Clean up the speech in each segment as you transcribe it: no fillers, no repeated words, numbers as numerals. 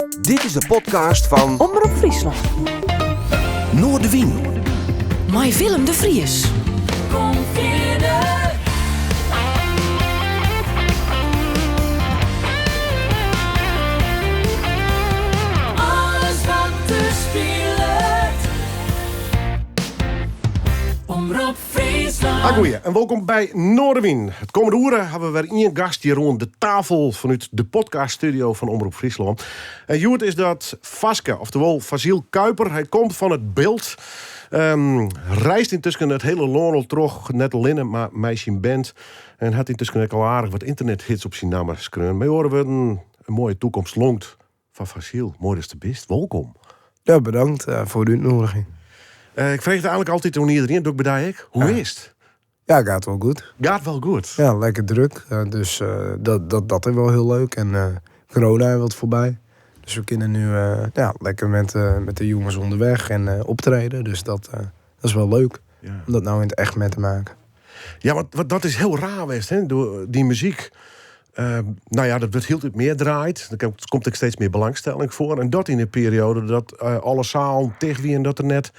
Dit is de podcast fan Omrop Fryslân. Noardewyn. Mei Willem de Vries. Kom fierder. Alles wat der spilet. Omrop Fryslân. Agoeie en wolkom by Noardewyn. It kommende oere hawwe we wer ien gast hjir oan de tafel fanút de podcaststudio fan Omrop Fryslân. En hjoed is dat Faske, oftewol Fasiel Kuiper. Hy komt fan it Bilt. Reist yntusken it hiele lân al troch, net allinne, mar mei syn band. En hat yntusken ek al aardich wat ynternethits op syn namme skreaun. Mei oare wurden, in moaie toekomst lonkt foar Fasiel. Moai datst der bist, wolkom. Ja, bedankt foar de útnoediging. Ik freegje it eigenlik altyd oan iderien, doch ik by dy ek. Hoe is it? Ja, gaat wel goed. Gaat wel goed? Ja, lekker druk. Dus dat is wel heel leuk. En corona is wat voorbij. Dus we kunnen nu ja, lekker met de jongens onderweg en optreden. Dus dat is wel leuk. Om dat nou in het echt mee te maken. Ja, want dat is hiel raar west, hè? Door dy muzyk. No ja, dat wurdt hieltyd mear draaid. Der komt ek steeds mear belangstelling foar. En dat yn in perioade dat alle sealen ticht wienen, dat der net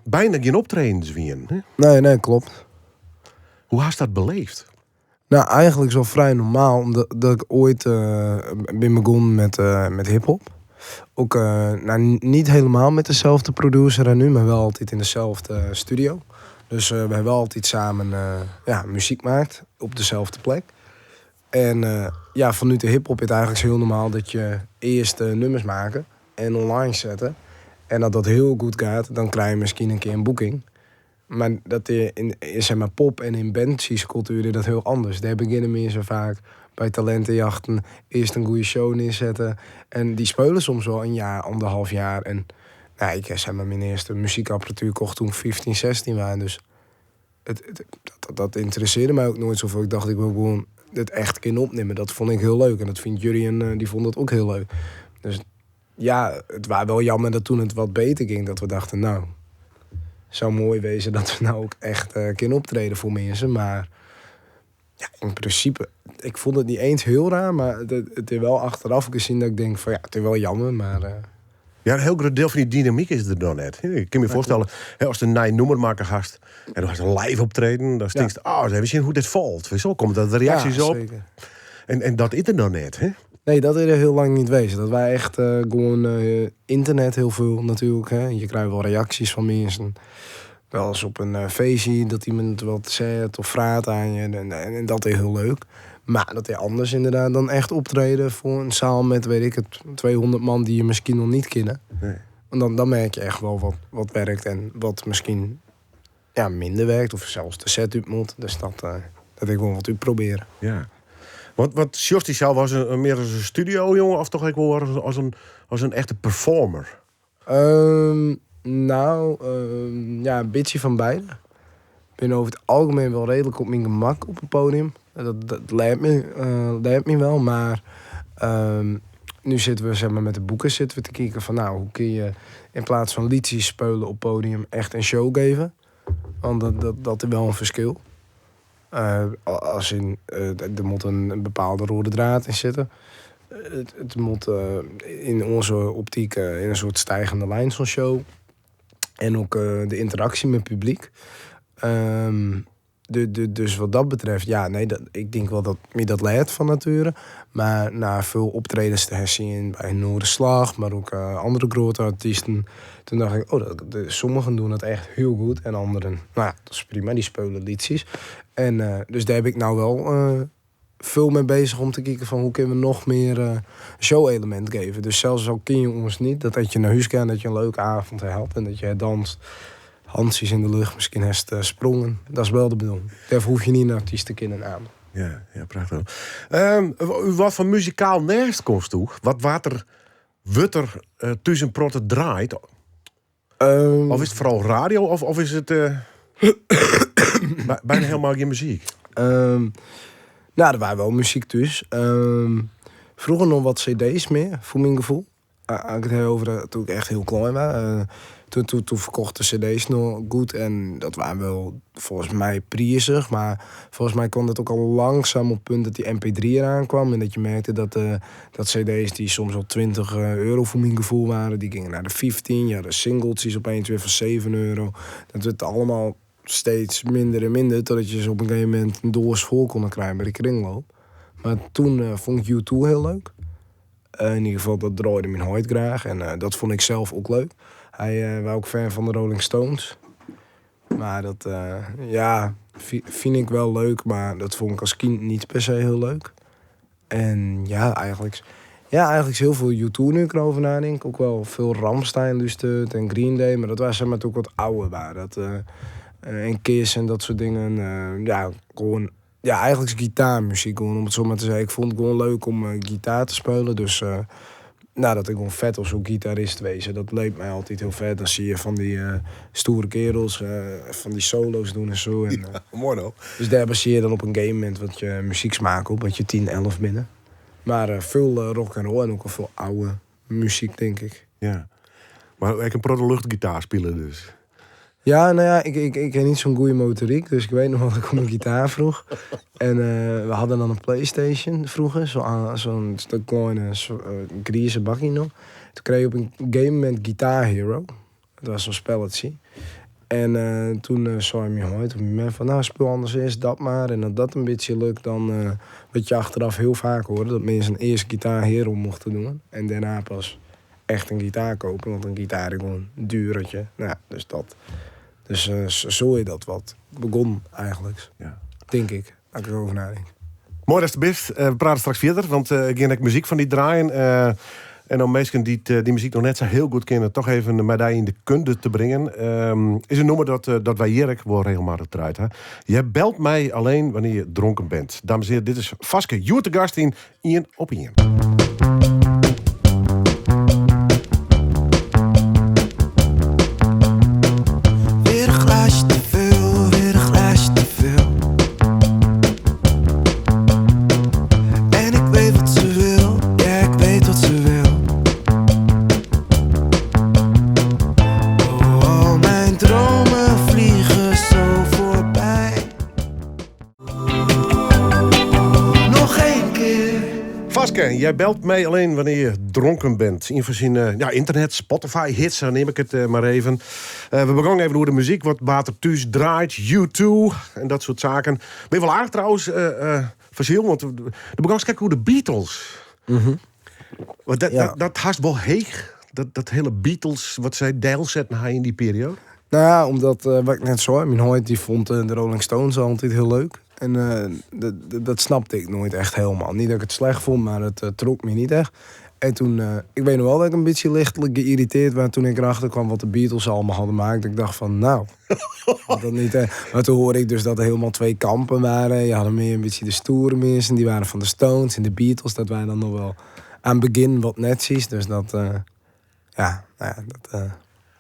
byna gjin optredens wienen. Hè? Nee, nee, klopt. Hoe hast dat beleefd? Nou, eigenlijk zo vrij normaal, omdat dat ik ooit ben begonnen met hiphop. Ook nou, niet helemaal met dezelfde producer en nu, maar wel altijd in dezelfde studio. Dus we hebben wel altijd samen ja, muziek gemaakt op dezelfde plek. En ja, vanuit de hiphop is het eigenlijk zo heel normaal dat je eerst nummers maken en online zetten. En dat dat heel goed gaat, dan krijg je misschien een keer een boeking. Maar dat in zeg maar, pop en in bandcultuur is dat heel anders. Daar beginnen mensen vaak bij talentenjachten eerst een goede show neerzetten. En die spelen soms wel een jaar, anderhalf jaar. En nou, ik zeg maar, mijn eerste muziekapparatuur kocht toen ik 15, 16 was. Dus dat interesseerde mij ook nooit zoveel. Ik dacht, ik wil gewoon het echt kunnen opnemen. Dat vond ik heel leuk. En dat vindt Jurien, die vond dat ook heel leuk. Dus ja, het was wel jammer dat toen het wat beter ging. Dat we dachten, nou, zou mooi wezen dat we nou ook echt kunnen optreden voor mensen. Maar ja, in principe, ik vond het niet eens heel raar. Maar het is wel achteraf gezien dat ik denk van, ja, het is wel jammer, maar Ja, een heel groot deel van die dynamiek is er dan net. Ik kan me voorstellen, hè, als de nij nummermaker gast en dan gaat een live optreden, dan stinkst, oh, eens even zien hoe dit valt. Weet je wel, komt dat de reacties Ja, op? zeker. En dat is er dan net, hè? Nee, dat is er heel lang niet wezen. Dat wij echt gewoon internet heel veel natuurlijk. Hè. Je krijgt wel reacties van mensen. Wel eens op een feestje dat iemand wat zegt of vraagt aan je. En dat is heel leuk. Maar dat is anders inderdaad dan echt optreden voor een zaal met, weet ik het, 200 man die je misschien nog niet kennen. Want dan merk je echt wel wat werkt en wat misschien, ja, minder werkt. Of zelfs de set uit moet. Dus dat ik gewoon wat uitproberen. Ja. Want Sjors zelf was meer als een studiojongen of toch ook wel als een echte performer? Ja, een beetje van beide. Ik ben over het algemeen wel redelijk op mijn gemak op het podium. Dat lijkt me wel, maar nu zitten we, zeg maar, met de boeken zitten we te kijken van, nou, hoe kun je in plaats van liedjes spelen op het podium echt een show geven? Want dat is wel een verschil. Als in er moet een bepaalde rode draad in zitten. Het moet in onze optiek in een soort stijgende lijn, zo'n show. En ook de interactie met het publiek. Dus wat dat betreft, ja, nee, dat, ik denk wel dat me dat leidt van nature. Maar na veel optredens te herzien bij Noorderslag, maar ook andere grote artiesten, toen dacht ik, oh, sommigen doen het echt heel goed en anderen, nou ja, dat is prima, die spelen liedjes. En dus daar heb ik nou wel veel mee bezig om te kijken van hoe kunnen we nog meer show-element geven. Dus zelfs al ken je ons niet, dat je naar huis gaat, dat je een leuke avond hebt en dat je danst. Handjes in de lucht, misschien heeft sprongen. Dat is wel de bedoeling. Daarvoor hoef je niet een artiest te kennen aan. Ja, ja, prachtig. Wat voor muzikaal nest komst toe? Wat water wutter tussen protten draait? Of is het vooral radio of is het bijna helemaal geen muziek? Er waren wel muziek dus. Vroeger nog wat cd's meer, voor mijn gevoel. As ik it ha over toen ik echt hiel klein wie. Toen, toen, toen ferkochten cd's noch goed en dat waard wol folgens my prizich. Mar folgens my kaam dat ek al langsaam op it punt dat dy mp3 deraan kaam. En dat je merkte dat, dat cd's dy't soms al 20 euro foar myn gefoel wiene, dy gyngen nei de 15. Ja, de singeltsjes opeens wer foar 7 euro. Dat wurdt allegear steeds minder en minder, totdat je se op in gegeven momint in doas fol koene krije by de kringloop. Mar toen fûn ik U2 hiel leuk. In ieder geval, dat draaide myn heit graach en dat fûn ik sels ek leuk. Hy wie ek fan fan de Rolling Stones. Mar dat, ja, fyn ik wol leuk, mar dat fûn ik as kind net per se hiel leuk. En ja, eigentlik, ja, eigentlik hiel folle U2 nu ik derover neitink. Ek wol folle Rammstein lústerd en Green Day, mar dat wie sis mar toen ik wat âlder wie. Dat, en Kiss en dat soart dingen. Ja, gewoan, ja, eigentlik gitaarmuzyk, gewoan om it sa mar te sizzen. Ik fûn it gewoan leuk om gitaar te spyljen. Dus no, dat ik gewoan fet of sa gitarist wêze. Dat like my altyd hiel fet. Dan sjogge je fan dy stoere kearels fan dy solo's dwaan en sa. En, Ja, moai no. Dus dêr basearje je dan op in gegeven momint wat je muzyksmaak op, wat je 10, 11 binne. Mar folle rock and roll en ek wol folle âlde muzyk, tink ik. Ja. Mar ek in protte luchtgitaar spylje dus. Ja, no ja, ik ha net sa'n goede motoryk, dus ik wit noch wol dat ik om in gitaar froech. En we hiene dan in PlayStation froeger, zo'n zo'n kleine grize bakje noch. Toen kreeg je op in gegeven momint Guitar Hero. Dat wie sa'n spultsje. En toen sei myn heit of myn mem fan, no, spylje anders earst dat mar. En as dat in bytsje lukt, dan wat je achterôf hiel faak hoare, dat minsken earst Guitar Hero mochten dwaan. En dêrnei pas echt in gitaar keapje, want in gitaar is gewoan djoer. No ja, dus dat. Dus sa is dat wat begûn eigentlik. Tink ik, as ik derover neitink. Moai datst der bist. We prate straks fierder, want ik gean ek muzyk fan dy draaien. En om minsken dy't dy muzyk noch net sa hiel goed kenne, toch even mei dy yn de kunde te bringen, is in nûmer dat wy hjir ek wol regelmatig draaid ha. Je belt mij alleen wanneer je dronken bent. Dames en heren, dit is Faske hjoed te gast yn Ien op Ien. Weer een glaasje te veel, weer een glaasje te veel. En ik weet wat ze wil, ja ik weet wat ze wil. Oh, al mijn dromen vliegen zo voorbij. Nog één keer. Faske, jij belt mij alleen wanneer je dronken bent. Ien fan syn ja, internet, Spotify hits, dan neam ik it mar even. We begonnen even oer de muzyk, wat waard der thús draait, U2 en dat soart saken. Bin wol aardich trouwens, Fasiel, want do begonst krekt oer de Beatles. Want dat hast wol heech, dat hiele Beatles, wat sy delsetten ha yn dy perioade. No ja, omdat, wat ik net sei, myn heit dy fûn de Rolling Stones altyd hiel leuk. En dat snapte ik noait echt hielendal. Net dat ik it slecht fûn, mar it trok my net echt. En toen, ik wit noch wol dat ik in bytsje lichtlik geïrritearre wie toen ik derachter kaam wat de Beatles allegear hiene makke. Ik tocht fan, no, dat net, hè. Mar toen hoorde ik dus dat der hielendal twa kampen wiene. Je hiene mear in bytsje de stoere minsken, dy wiene fan de Stones en de Beatles. Dat wiene dan noch wol oan it begjin wat netsjes. Dus dat, ja, no ja, dat.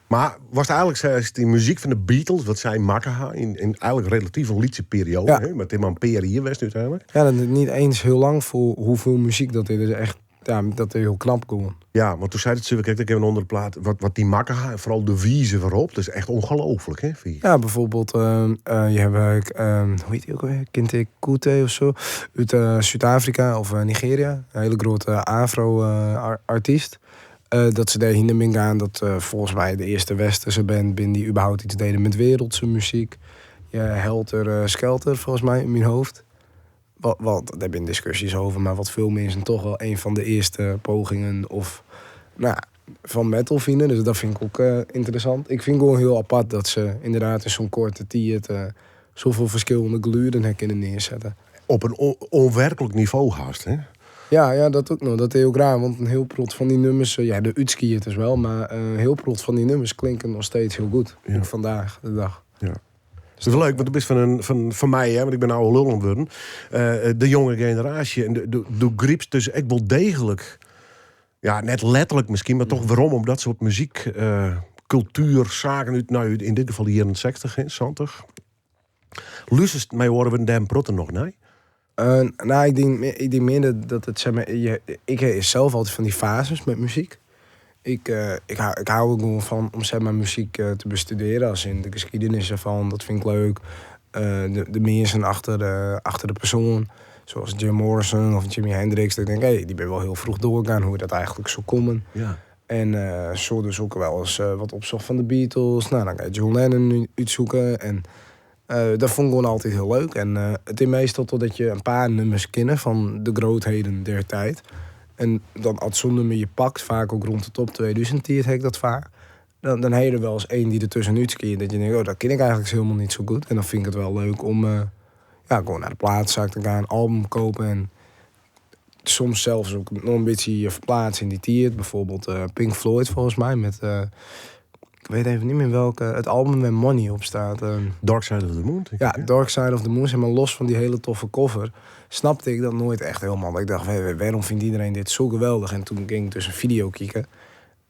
Mar was eigentlik sa dy muzyk fan de Beatles, wat sy makke ha, yn eigentlik relatyf in lytse perioade, hè? Mar it is mar in pear jier west úteinlik. Ja, dat is net iens hiel lang foar hoefolle muzyk dat is. Echt, ja, dat is hiel knap gewoan. Ja, want toen sei it suver krekt even ûnder de plaat, wat dy makke ha, en foaral de wize wêrop, dat is echt ongelooflik, hè, fyn ik. Ja, bijvoorbeeld, je hebt, hoe heet die ook alweer? Kente Kute of zo, út Súd-Afrika of Nigeria. In hiele grutte afro-artyst. Dat se dêrhinne binne gien, dat folgens my de earste westerske band binne dy't überhaupt iets diene mei wereldse muzyk. Ja, Helter Skelter, folgens my, yn myn hoofd. Wat, dêr binne diskusjes oer, mar wat folle minsken toch wol in fan de earste pogingen of, no, fan metal fine. Dus dat fyn ik ek ynteressant. Ik fyn gewoan hiel apart dat se ynderdaad yn sa'n koarte tiid safolle ferskillende gelûden ha kinne nearsette. Op in ûnwerklik nivo hast, hè? Ja, ja, dat ek noch. Dat is hiel raar, want in hiel protte fan dy nûmers, ja, de útskieters wol, mar in hiel protte fan dy nûmers klinke noch steeds hiel goed. Ek fandaach de dei. Ja. Dat is leuk, want do bist fan my, hè, want ik bin no al lul wurden. De jonge generaasje. En do grypst dus ek wol deeglik, ja, net letterlik miskien, mar toch werom om dat soart muzyk, kultuer, saken út, no, yn dit gefal de jierren 60, hè, 70. Lústerst mei oare wurden dêr in protte noch nei? No, ik tink mear dat it, sis mar, ik ha sels altyd fan dy fazes mei muzyk. Ik, ik, hou, ik hou er gewoon van om zeg maar, muziek te bestuderen. Als in de geschiedenis ervan, dat vind ik leuk. De mensen achter de persoon. Zoals Jim Morrison of Jimi Hendrix. Dat ik denk, hey, die ben wel heel vroeg doorgaan. Hoe dat eigenlijk zo komen. Ja. En zo dus ook wel eens wat opzocht van de Beatles. Nou, dan ga je John Lennon nu uitzoeken. En dat vond ik gewoon altijd heel leuk. En het is meestal totdat je een paar nummers kent van de grootheden der tijd. En dan als zo'n nummer je pakt, vaak ook rond de top 2000 heb ik dat vaak. Dan heb je er wel eens één die er tussenuit schiet. Dat je denkt, oh, dat ken ik eigenlijk helemaal niet zo goed. En dan vind ik het wel leuk om gewoon naar de plaatszaak te gaan, een album kopen. En soms zelfs ook nog een beetje je verplaatsen in die tier. Bijvoorbeeld Pink Floyd volgens mij met... ik weet even niet meer welke... Het album waar Money op staat. Dark Side of the Moon, denk Ja, ik, hè? Dark Side of the Moon. Zeg maar, los van die hele toffe cover... snapte ik dat nooit echt helemaal. Ik dacht, waarom vindt iedereen dit zo geweldig? En toen ging ik dus een video kijken.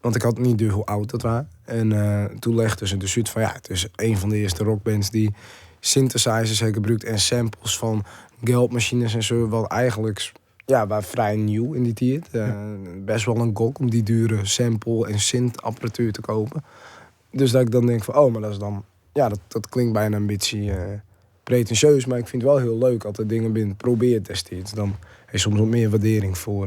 Want ik had niet door hoe oud dat was. En toen legde ze dus uit van... ja, het is een van de eerste rockbands die synthesizers hebben gebruikt... en samples van geldmachines en zo. Wat eigenlijk... ja, waar vrij nieuw in die tijd. Best wel een gok om die dure sample- en synth-apparatuur te kopen. Dus dat ik dan denk van, oh, maar dat is dan... Ja, dat klinkt bijna een beetje pretentieus, maar ik vind het wel heel leuk als er dingen binnen probeert destijds. Dan heb je soms wat meer waardering voor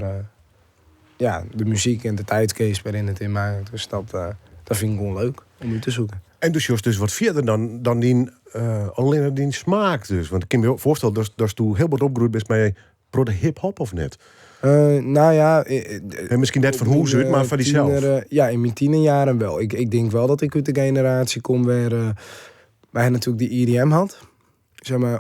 de muziek en de tijdsgeest waarin het in maakt. Dus dat vind ik gewoon leuk om u te zoeken. En dus Jos, dus wat verder dan die alleen die smaak dus. Want ik kan me voorstellen dat je heel wat opgegroeid bent met pro de hip-hop of net? Nou ja, En misschien net van op hoe ze het, mijn, maar van diezelf. tiener, ja, in mijn tienerjaren wel. Ik denk wel dat ik uit de generatie kom waar hij natuurlijk die EDM had. Zeg maar,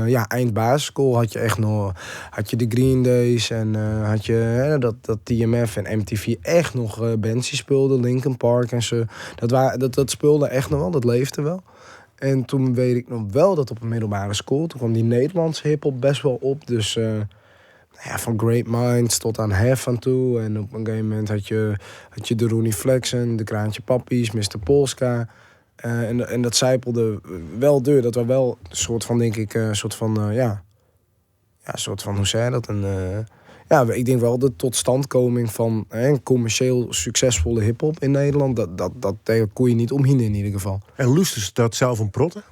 ja, eind basisschool had je echt nog, had je de Green Days en had je, hè, dat TMF en MTV echt nog bands die speelden, Linkin Park en zo. Dat speelde echt nog wel, dat leefde wel. En toen weet ik nog wel dat op een middelbare school, toen kwam die Nederlandse hiphop best wel op. Dus van Great Minds tot aan Hef aan toe. En op een gegeven moment had je de Ronnie Flexen, de Kraantje Pappies, mister Polska. En dat zijpelde wel deur. Dat was wel een soort van, denk ik, een soort van ja. Ja, een soort van, hoe zei je dat? Een ja, ik denk wel de totstandkoming van, hè, een commercieel succesvolle hiphop in Nederland. Dat kon je niet omheen in ieder geval. En luisterde ze dat zelf een protten?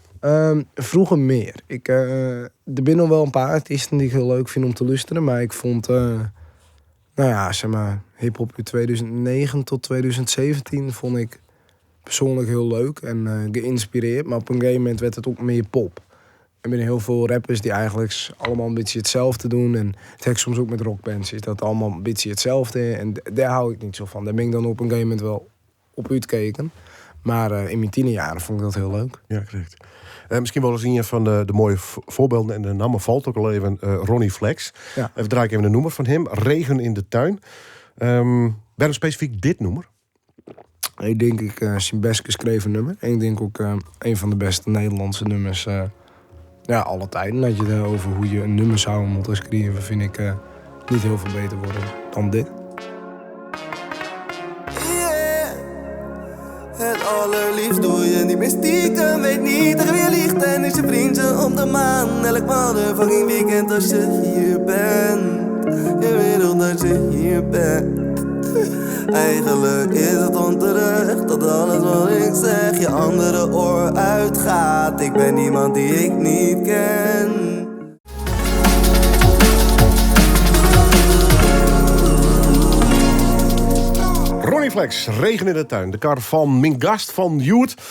Vroeger meer. Er zijn nog wel een paar artiesten die ik heel leuk vind om te luisteren. Maar ik vond, hiphop uit 2009 tot 2017 vond ik persoonlijk heel leuk en geïnspireerd. Maar op een gegeven moment werd het ook meer pop. Er zijn heel veel rappers die eigenlijk allemaal een beetje hetzelfde doen. En het heb ik soms ook met rockbands, is dat allemaal een beetje hetzelfde. En daar hou ik niet zo van. Daar ben ik dan op een gegeven moment wel op uitgekeken. Maar in mijn tienerjaren vond ik dat heel leuk. Ja, correct. Misschien wel eens een van de mooie voorbeelden. En de naam valt ook al even, Ronnie Flex. Even draai ik even een noemer van hem. Regen in de tuin. Waarom specifiek dit noemer? Ik denk ik zijn best geschreven nummer. En ik denk ook een van de beste Nederlandse nummers alle tijden. Dat je het over hoe je een nummer zou moeten schrijven, vind ik niet heel veel beter worden dan dit. Yeah. Het allerliefst doe je niet meer stiekem. Weet niet tegen wie je liegt en is je vriendje om de maan. Elk motherfucking weekend als je hier bent. Je weet toch dat je hier bent. Eigenlijk is het onterecht dat alles wat ik zeg je andere oor uitgaat. Ik ben iemand die ik niet ken. Ronnie Flex, Regen in de tuin. De kar van mijn gast van Joert.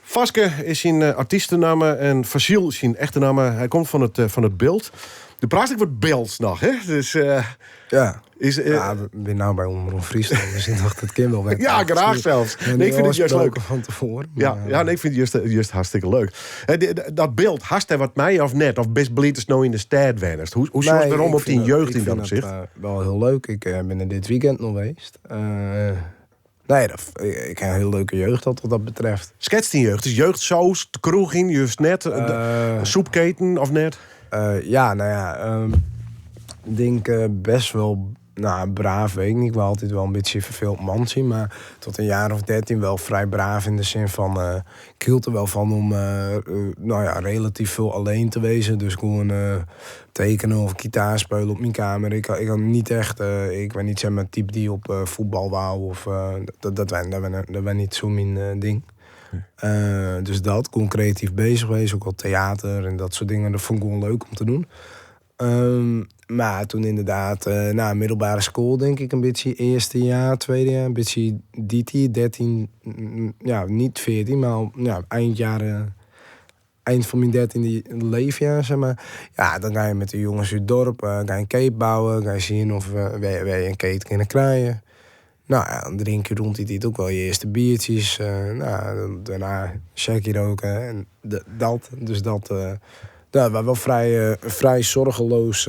Vaske is zijn artiestennaam en Fasiel is zijn echte naam. Hij komt van het beeld. De praat ik wordt beeld nog, hè? Dus is Ja, we zijn nou bij Omroep Friesland, dus ik dacht, het kan wel weg. Ja, graag zelfs. En Nee, ik vind het juist leuk. afgesproken van tevoren, Ja, maar, ja, nee, ik vind het juist hartstikke leuk. Hè, dat beeld, hast hij wat mij of net? Of best bliet is nou in de stad wennest? Hoe zorgt Nee, waarom ik op die vind dat- jeugd ik in dat vind opzicht? dat wel heel leuk. Ik ben er dit weekend nog geweest. Nee, ik heb een heel leuke jeugd wat dat betreft. Schetst die jeugd? Is jeugdsaus, de kroeg in, juist net, de soepketen of net? Ja, nou ja, ik denk best wel... Nou, braaf weet ik niet. Ik was altijd wel een beetje verveeld mansje. Maar tot een jaar of 13 wel vrij braaf in de zin van... ik hield er wel van om nou ja, relatief veel alleen te wezen. Dus gewoon tekenen of gitaar spelen op mijn kamer. Ik had niet echt... ik ben niet zeg maar type die op voetbal wou. Of, dat was niet zo mijn ding. Dus dat, kon creatief bezig wezen. Ook al theater en dat soort dingen. Dat vond ik gewoon leuk om te doen. Maar toen inderdaad, na middelbare school denk ik een beetje eerste jaar, tweede jaar, een beetje die 13, ja, niet 14, maar al, ja, eind van mijn 13e leefjaar, zeg maar. Ja, dan ga je met de jongens uit het dorp, ga je een keet bouwen, ga je zien of wij een keet kunnen krijgen. Nou ja, dan drink je rond die tijd ook wel je eerste biertjes. Nou, daarna check je roken en dat, dus dat... Ja, maar wel vrij zorgeloos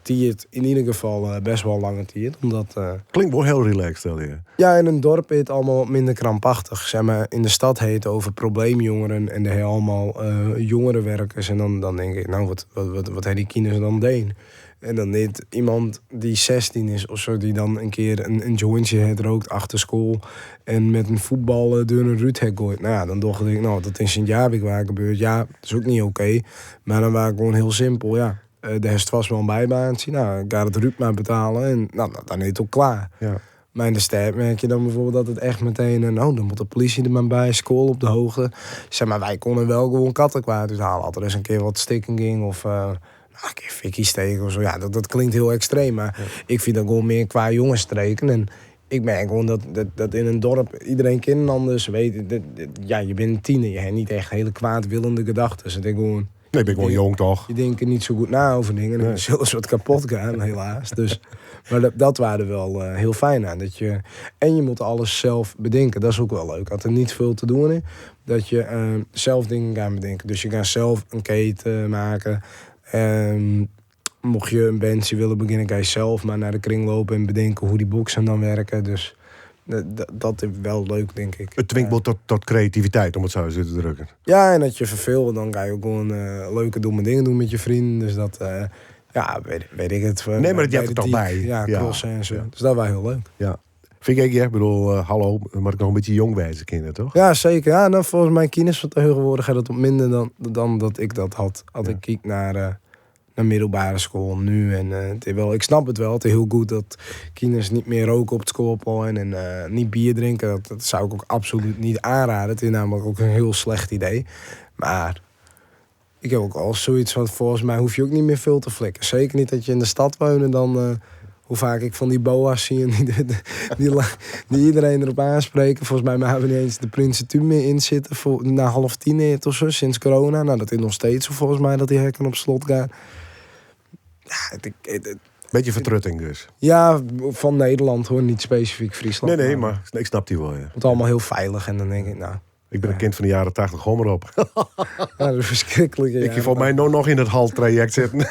tiert. In ieder geval best wel lange tiert. Omdat, Klinkt wel heel relaxed, stel je. Ja, in een dorp is het allemaal wat minder krampachtig. Zeg maar, in de stad heet het over probleemjongeren en de heel allemaal jongerenwerkers. En dan denk ik, nou, wat hebben die kinderen dan deen? En dan niet iemand die 16 is of zo, die dan een keer een jointje heeft rookt achter school en met een voetbal door een ruut gooit. Nou ja, dan dacht ik, nou, dat in Sint-Jabik waar gebeurt, ja, dat is ook niet oké. Maar dan waren ik gewoon heel simpel, ja. De rest was wel een bijbaantje. Nou, ik ga het Ruud maar betalen en nou, dan is het ook klaar. Ja. Maar in de stad merk je dan bijvoorbeeld dat het echt meteen... nou, dan moet de politie er maar bij, school op de hoogte. Zeg maar, wij konden wel gewoon kattenkwaad uithalen. Altijd eens een keer wat stikken ging of... een keer fikkie steken of zo. Ja, dat klinkt heel extreem. Maar ik vind dat gewoon meer qua jongensstreken. En ik merk gewoon dat in een dorp iedereen kent anders. Weet, ja, je bent een tiener. Je hebt niet echt hele kwaadwillende gedachten. Dus ik denk gewoon... Nee, ben ik gewoon jong, toch? Je denkt er niet zo goed na over dingen. En dan zullen ze wat kapot gaan, helaas. Dus, maar dat waren wel heel fijn aan. En je moet alles zelf bedenken. Dat is ook wel leuk. Dat er niet veel te doen is. Dat je zelf dingen gaat bedenken. Dus je gaat zelf een keten maken. Mocht je een bandje willen beginnen, kan je zelf maar naar de kring lopen en bedenken hoe die boxen dan werken. Dus dat is wel leuk, denk ik. Het dwingt wel tot creativiteit, om het zo eens te drukken. Ja, en dat je verveelt, dan ga je ook gewoon leuke domme dingen doen met je vrienden. Dus dat, ja, weet ik het. Nee, maar dat je hebt er toch bij. Ja, crossen en zo. Ja. Dus dat was heel leuk. Ja. Vind ik, ja, ik bedoel, hallo, maar ik nog een beetje jong wijze kinderen, toch? Ja, zeker. Ja, nou, volgens mij kinderen van tegenwoordig gaat dat wat minder dan dat ik dat had. Als ik kijk naar middelbare school nu. En het is wel, ik snap het wel. Het is heel goed dat kinderen niet meer roken op het schoolplein en niet bier drinken. Dat zou ik ook absoluut niet aanraden. Het is namelijk ook een heel slecht idee. Maar ik heb ook al zoiets van, volgens mij hoef je ook niet meer veel te flikken. Zeker niet dat je in de stad woont en dan... hoe vaak ik van die boa's zie en die iedereen erop aanspreken. Volgens mij hebben we niet eens de Prinsentuin meer in zitten. Voor, na 9:30 of zo, sinds corona. Nou, dat is nog steeds zo volgens mij dat die hekken op slot gaan. Ja, het, Beetje vertrutting dus. Ja, van Nederland hoor, niet specifiek Friesland. Nee, nee, maar ik snap die wel, ja. Het wordt allemaal heel veilig en dan denk ik, nou... Ik ben een kind van de jaren 80, gooi maar op. Ja, dat is verschrikkelijk, ja. Ik heb volgens mij nog in het haltraject zitten.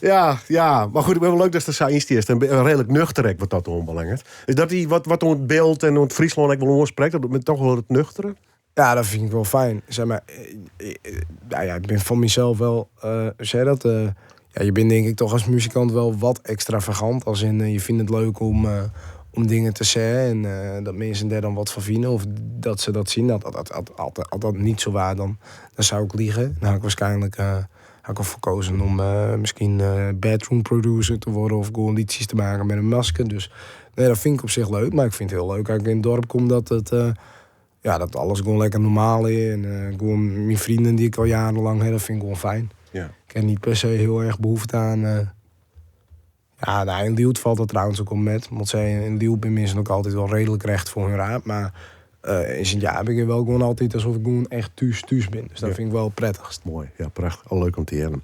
Ja, ja, maar goed, ik ben wel leuk dat ze daar is. En redelijk nuchter, wat dat onbelangrijk. Is dat die wat om het beeld en om het Friesland ik wel oorspreekt, dat met toch wel het nuchtere? Ja, dat vind ik wel fijn. Zeg maar, nou ja, ik ben van mezelf wel, zeg dat? Ja, je bent denk ik toch als muzikant wel wat extravagant. Als in, je vindt het leuk om dingen te zeggen en dat mensen daar dan wat van vinden. Of dat ze dat zien. Dat dat niet zo waar, dan zou ik liegen. Dan had ik waarschijnlijk... had ik ervoor gekozen om misschien bedroom producer te worden of gewoon liedjes te maken met een masker. Dus nee, dat vind ik op zich leuk. Maar ik vind het heel leuk als ik in het dorp kom dat het ja, dat alles gewoon lekker normaal is. En gewoon mijn vrienden die ik al jarenlang heb, dat vind ik gewoon fijn. Ik heb niet per se heel erg behoefte aan... ja, nou, in Lielt valt dat trouwens ook om met. Want zij in Lielt ben mensen ook altijd wel redelijk recht voor hun raad. Maar in Sint-Jabik ben ik wel gewoon altijd alsof ik gewoon echt thuis ben. Dus dat vind ik wel het prettigst. Mooi, ja, prachtig. Al leuk om te horen.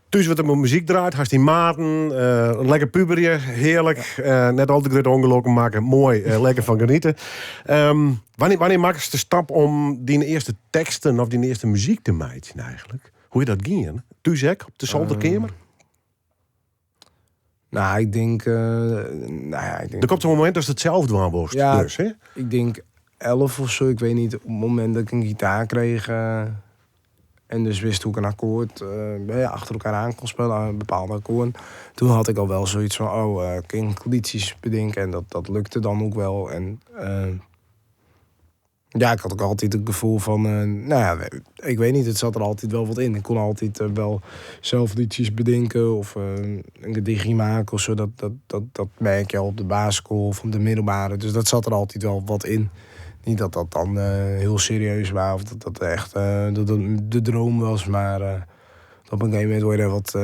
Thuis wordt er mijn muziek draait, hast die maten, een lekker puberje, heerlijk. Net al te grote ongelukken maken, mooi, lekker van genieten. Wanneer maak je de stap om die eerste teksten of die eerste muziek te maken eigenlijk? Hoe je dat ging? Thuis ook, op de zolderkamer? Nou, ik denk, nou ja, ik denk Er komt zo'n moment dat het zelf dwaan wordt, Ja, dus, hè? Ik denk 11 of zo, ik weet niet, op het moment dat ik een gitaar kreeg En dus wist hoe ik een akkoord achter elkaar aan kon spelen, bepaalde akkoorden. Toen had ik al wel zoiets van, oh, kan ik liedjes bedenken. En dat lukte dan ook wel. En ja, ik had ook altijd het gevoel van, nou ja, ik weet niet, het zat er altijd wel wat in. Ik kon altijd wel zelf liedjes bedenken of een gedichtje maken of zo. Dat merk je al op de basisschool of op de middelbare. Dus dat zat er altijd wel wat in. Niet dat dat dan heel serieus was of dat dat echt dat dat de droom was. Maar op een gegeven moment word je daar wat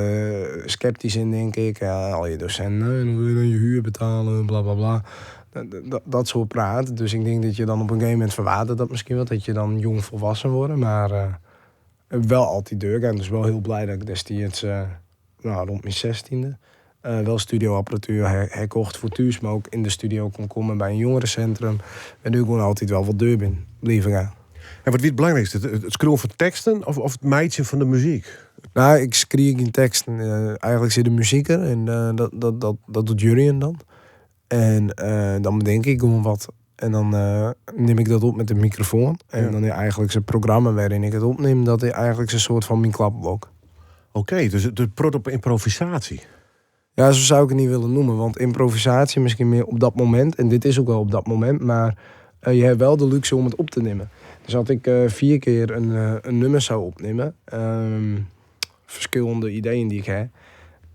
sceptisch in, denk ik. Ja, al je docenten, hoe wil je dan je huur betalen, bla bla bla. Dat soort praat. Dus ik denk dat je dan op een gegeven moment verwatert dat misschien wat. Dat je dan jong volwassen wordt. Maar wel altijd deur gaan. Dus wel heel blij dat ik destijds, rond mijn 16e... wel studioapparatuur herkocht voor thuis, maar ook in de studio kon komen bij een jongerencentrum. En nu gewoon altijd wel wat deur ben, liever gaan. En wat wie het belangrijkste? Het schrijven van teksten of het meidje van de muziek? Nou, ik schrijf geen teksten. Eigenlijk zit de muziek er en dat doet Jurien dan. En dan bedenk ik gewoon wat. En dan neem ik dat op met de microfoon. En dan eigenlijk zijn programma waarin ik het opneem, dat is eigenlijk een soort van mijn klapblok. Oké, dus het prot op improvisatie. Ja, zo zou ik het niet willen noemen. Want improvisatie misschien meer op dat moment. En dit is ook wel op dat moment. Maar je hebt wel de luxe om het op te nemen. Dus als ik 4 keer een nummer zou opnemen, verschillende ideeën die ik heb,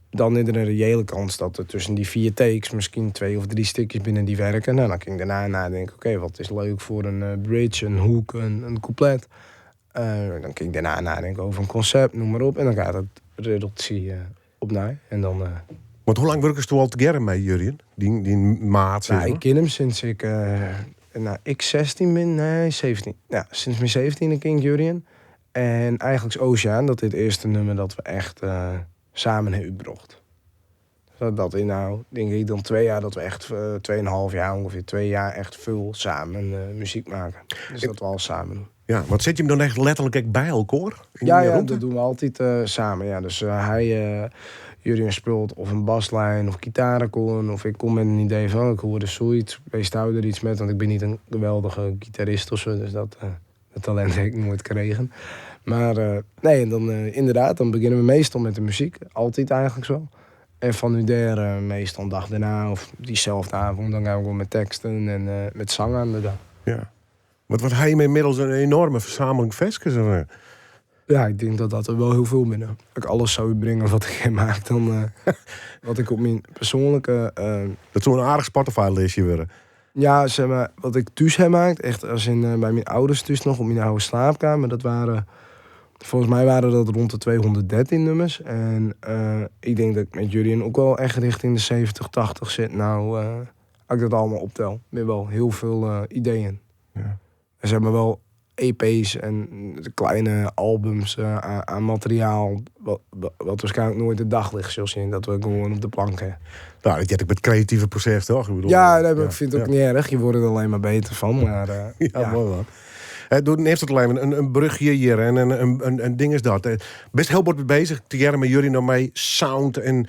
dan is er een reële kans dat er tussen die 4 takes misschien 2 of 3 stukjes binnen die werken. Dan kan ik daarna nadenken, oké, wat is leuk voor een bridge, een hook, een couplet. Dan kan ik daarna nadenken over een concept, noem maar op. En dan gaat het redactie opnieuw. En dan Want hoe lang werken ze al together met Jurien? Die maat, zeg maar. Ik ken hem sinds ik ik 16 ben, nee, 17. Ja, sinds mijn 17e ken ik Jurien. En eigenlijk is Oceaan, dat dit eerste nummer dat we echt samen hebben uitgebracht. Dat, dat in nou, denk ik, dan 2 jaar dat we echt tweeënhalf jaar, ongeveer 2 jaar echt veel samen muziek maken. Dus dat we al samen doen. Ja, want zit je hem dan echt letterlijk echt bij elkaar? In Ja, die ja, ruimte? dat doen we altijd samen. Ja, dus hij, Jurien speelt of een baslijn of gitarenkoorn. Of ik kom met een idee van, ik hoorde zoiets. Wees daar er iets met, want ik ben niet een geweldige gitarist of zo. Dus dat talent heb ik nooit gekregen. Maar nee, en dan inderdaad, dan beginnen we meestal met de muziek. Altijd eigenlijk zo. En van nu daar meestal een dag daarna of diezelfde avond, dan gaan we gewoon met teksten en met zang aan de dag. Ja. Want wat hij inmiddels een enorme verzameling versjes, hè? Ja, ik denk dat dat er wel heel veel binnen. Als ik alles zou brengen wat ik heb gemaakt, dan wat ik op mijn persoonlijke, Dat zou een aardig Spotify-listje worden. Ja, wat ik thuis heb gemaakt, echt als in bij mijn ouders thuis nog, op mijn oude slaapkamer, dat waren, volgens mij waren dat rond de 213 nummers. En ik denk dat ik met Jurien ook wel echt richting de 70, 80 zit. Nou, als ik dat allemaal optel, met wel heel veel ideeën. Er zijn maar wel E P's en kleine albums aan materiaal, wat waarschijnlijk nooit het daglicht zal zien, dat we gewoon op de plank hebben. Nou, dat heb ik met creatieve proces toch? Ik bedoel, Ja, nee, maar ja, ik vind het ook ja. niet erg. Je wordt er alleen maar beter van. Maar Ja, ja. mooi man. Doe, neemt het alleen een brugje hier en een ding is dat. Best heel bord bezig, te met jullie nog mee sound en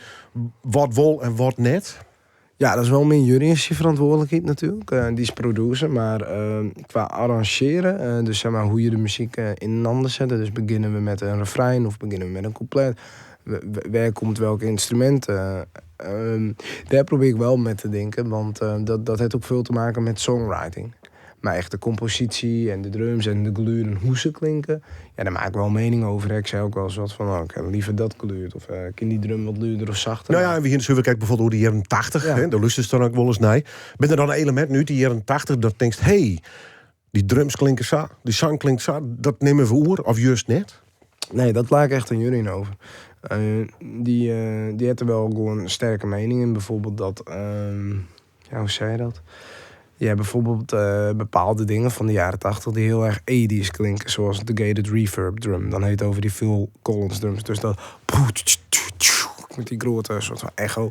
wat wol en wat net. Ja, dat is wel meer Jurrien's verantwoordelijkheid natuurlijk. Die is producer, maar qua arrangeren, dus hoe je de muziek in een ander zet. Dus beginnen we met een refrein of beginnen we met een couplet. Waar komt welk instrument? Daar probeer ik wel mee te denken, want dat heeft ook veel te maken met songwriting. Maar echt de compositie en de drums en de geluiden, hoe ze klinken, ja, daar maak ik wel een mening over. Ik zei ook wel eens wat van, oh, ik heb liever dat geluid. Of ik kan die drum wat luider of zachter. Nou ja, en we hier zullen kijken bijvoorbeeld hoe die jaren 80, hè, de lust is dan ook wel eens nee. Ben er dan een element nu, die jaren 80, dat denkt, hey, die drums klinken zo, die zang klinkt zo, dat nemen we oer, of juist net? Nee, dat laat ik echt aan Jurien over. Die had er wel gewoon een sterke mening in. Bijvoorbeeld dat, ja, hoe zei je dat? Je hebt bijvoorbeeld bepaalde dingen van de jaren 80 die heel erg 80s klinken. Zoals de gated reverb drum. Dan heet het over die Phil Collins drums. Dus dat met die grote soort van echo.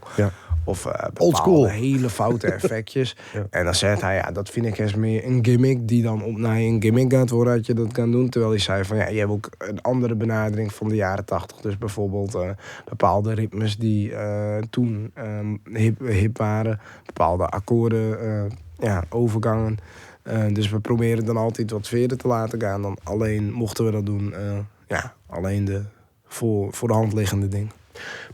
Of Old school. bepaalde hele foute effectjes. En dan zegt hij, ja, dat vind ik eens meer een gimmick die dan op naar een gimmick gaat worden dat je dat kan doen. Terwijl hij zei van, ja, je hebt ook een andere benadering van de jaren 80. Dus bijvoorbeeld bepaalde ritmes die toen hip waren. Bepaalde akkoorden, overgangen. Dus we proberen dan altijd wat verder te laten gaan dan alleen mochten we dat doen. Ja, alleen de voor de hand liggende dingen.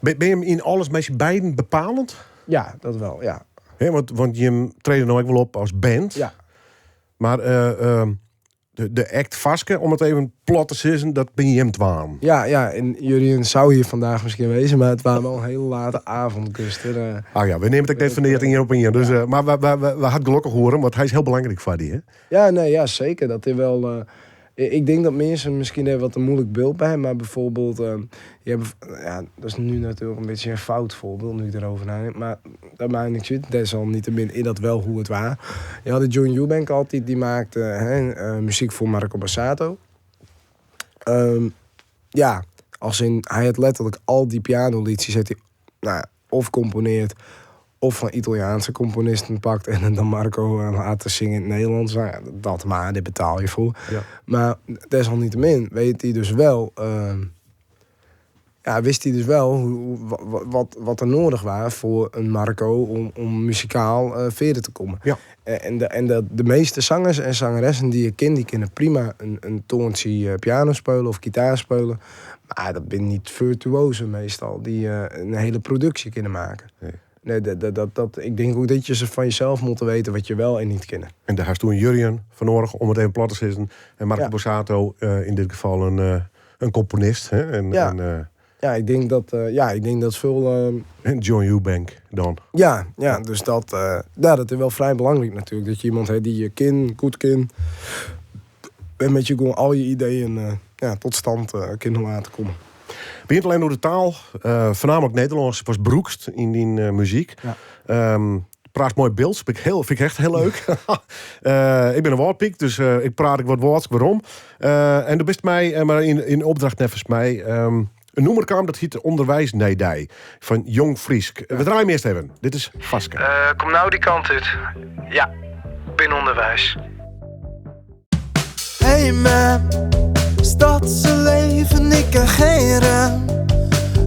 Ben je in alles met je beiden bepalend? Ja, dat wel, ja. Hè, want je treedt nou ook wel op als band. Ja. Maar de act Faske, om het even plat te zeggen, dat ben je hem twaan. Ja, ja, en Jurien zou hier vandaag misschien wezen, maar het was wel een hele late avond, Guster. Ah ja, we nemen het ook net van neer hier op en hier. Dus, maar we hadden gelukkig horen, want hij is heel belangrijk voor die, hè? Ja, nee, ja, zeker. Dat hij wel... ik denk dat mensen misschien even wat een moeilijk beeld bij hebben, maar bijvoorbeeld, je hebt, ja, dat is nu natuurlijk een beetje een fout voorbeeld, nu ik erover nadenk, maar dat maakt niks uit. Desalniettemin is dat wel hoe het was. Je had de John Ewbank altijd, die maakte, hè muziek voor Marco Borsato. Ja, als in, hij had letterlijk al die pianoliedjes, heeft hij, nou, of componeerd, of van Italiaanse componisten pakt en dan Marco laten zingen in het Nederlands. Nou ja, dat maar, dit betaal je voor. Maar desalniettemin weet hij dus wel, ja, wist hij dus wel wat er nodig was voor een Marco om muzikaal verder te komen. En de meeste zangers en zangeressen die je kent, die kunnen prima een toontje piano spelen of gitaar spelen. Maar dat zijn niet virtuozen meestal, die een hele productie kunnen maken. Nee, ik denk ook dat je ze van jezelf moet weten wat je wel en niet kennen. En daar is toen Jurjen van Org, om het even plat te zetten. En Marco Borsato, in dit geval een componist. Hè? Ja, ik denk dat ja, ik denk dat veel, En John Ewbank dan. Ja, ja, dus dat ja, dat is wel vrij belangrijk natuurlijk. Dat je iemand hebt die je kin, goed kin. En met je gewoon al je ideeën tot stand kunnen laten komen. Begint alleen door de taal. Voornamelijk Nederlands was broekst in die muziek. Praat mooi beeld, vind ik echt heel leuk. Ik ben een woordpiek, dus ik praat ik wat woord, waarom. En er best mij, maar in opdracht nevens mij, een noemerkamer dat heet Onderwijs Nijdij van Jong Friesk. We draaien hem eerst even. Dit is Faske. Kom nou die kant uit. Ja, binnen onderwijs. Hey man, stadse leven, ik ken geen rem.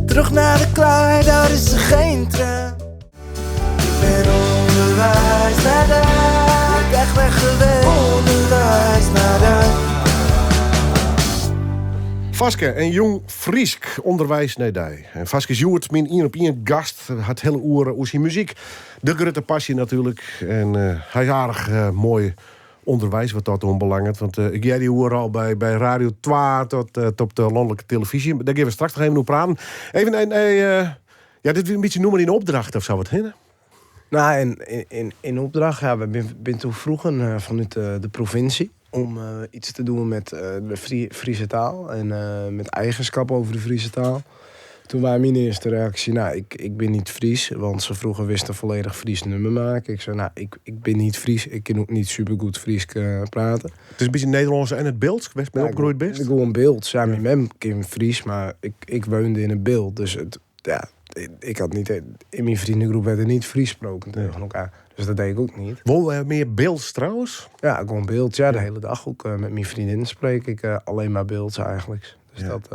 Terug naar de klei, daar is er geen tram. Ik ben onderwijs naar daar, ik echt weg geweest. Onderwijs naar daar. Faske en Jong Friesk, onderwijs Nijdij. En Faske Sjoerd, mijn één op één gast, had hele oren hoe zijn muziek. De grote passie natuurlijk. En hij is aardig mooi onderwijs wat dat onbelangrijk. Want ik jij die hoor al bij Radio 2 tot op de landelijke televisie. Daar gaan we straks nog even over praten. Even een ja, dit is een beetje noemen in opdracht of zo wat, hè? Nou, en in opdracht, ja, we zijn toen vroegen vanuit de provincie om iets te doen met de Friese taal en met eigenschap over de Friese taal. Toen was mijn eerste reactie, nou, ik ben niet Fries, want ze vroegen wist een volledig Fries nummer maken. Ik zei, nou, ik ben niet Fries, ik kan ook niet supergoed Fries praten. Het is een beetje Nederlands en het beeld, best mee Ja, opgegroeid best? Ik gewoon beeld. Ja, mijn mem kan Fries, maar ik woonde in het beeld. Dus het, ja, ik, ik had niet, in mijn vriendengroep werd er niet Fries gesproken tegen elkaar. Dus dat deed ik ook niet. Won je meer beeld trouwens? Ja, gewoon beeld. Ja, de hele dag ook met mijn vriendin spreek ik alleen maar beeld eigenlijk. Dus dat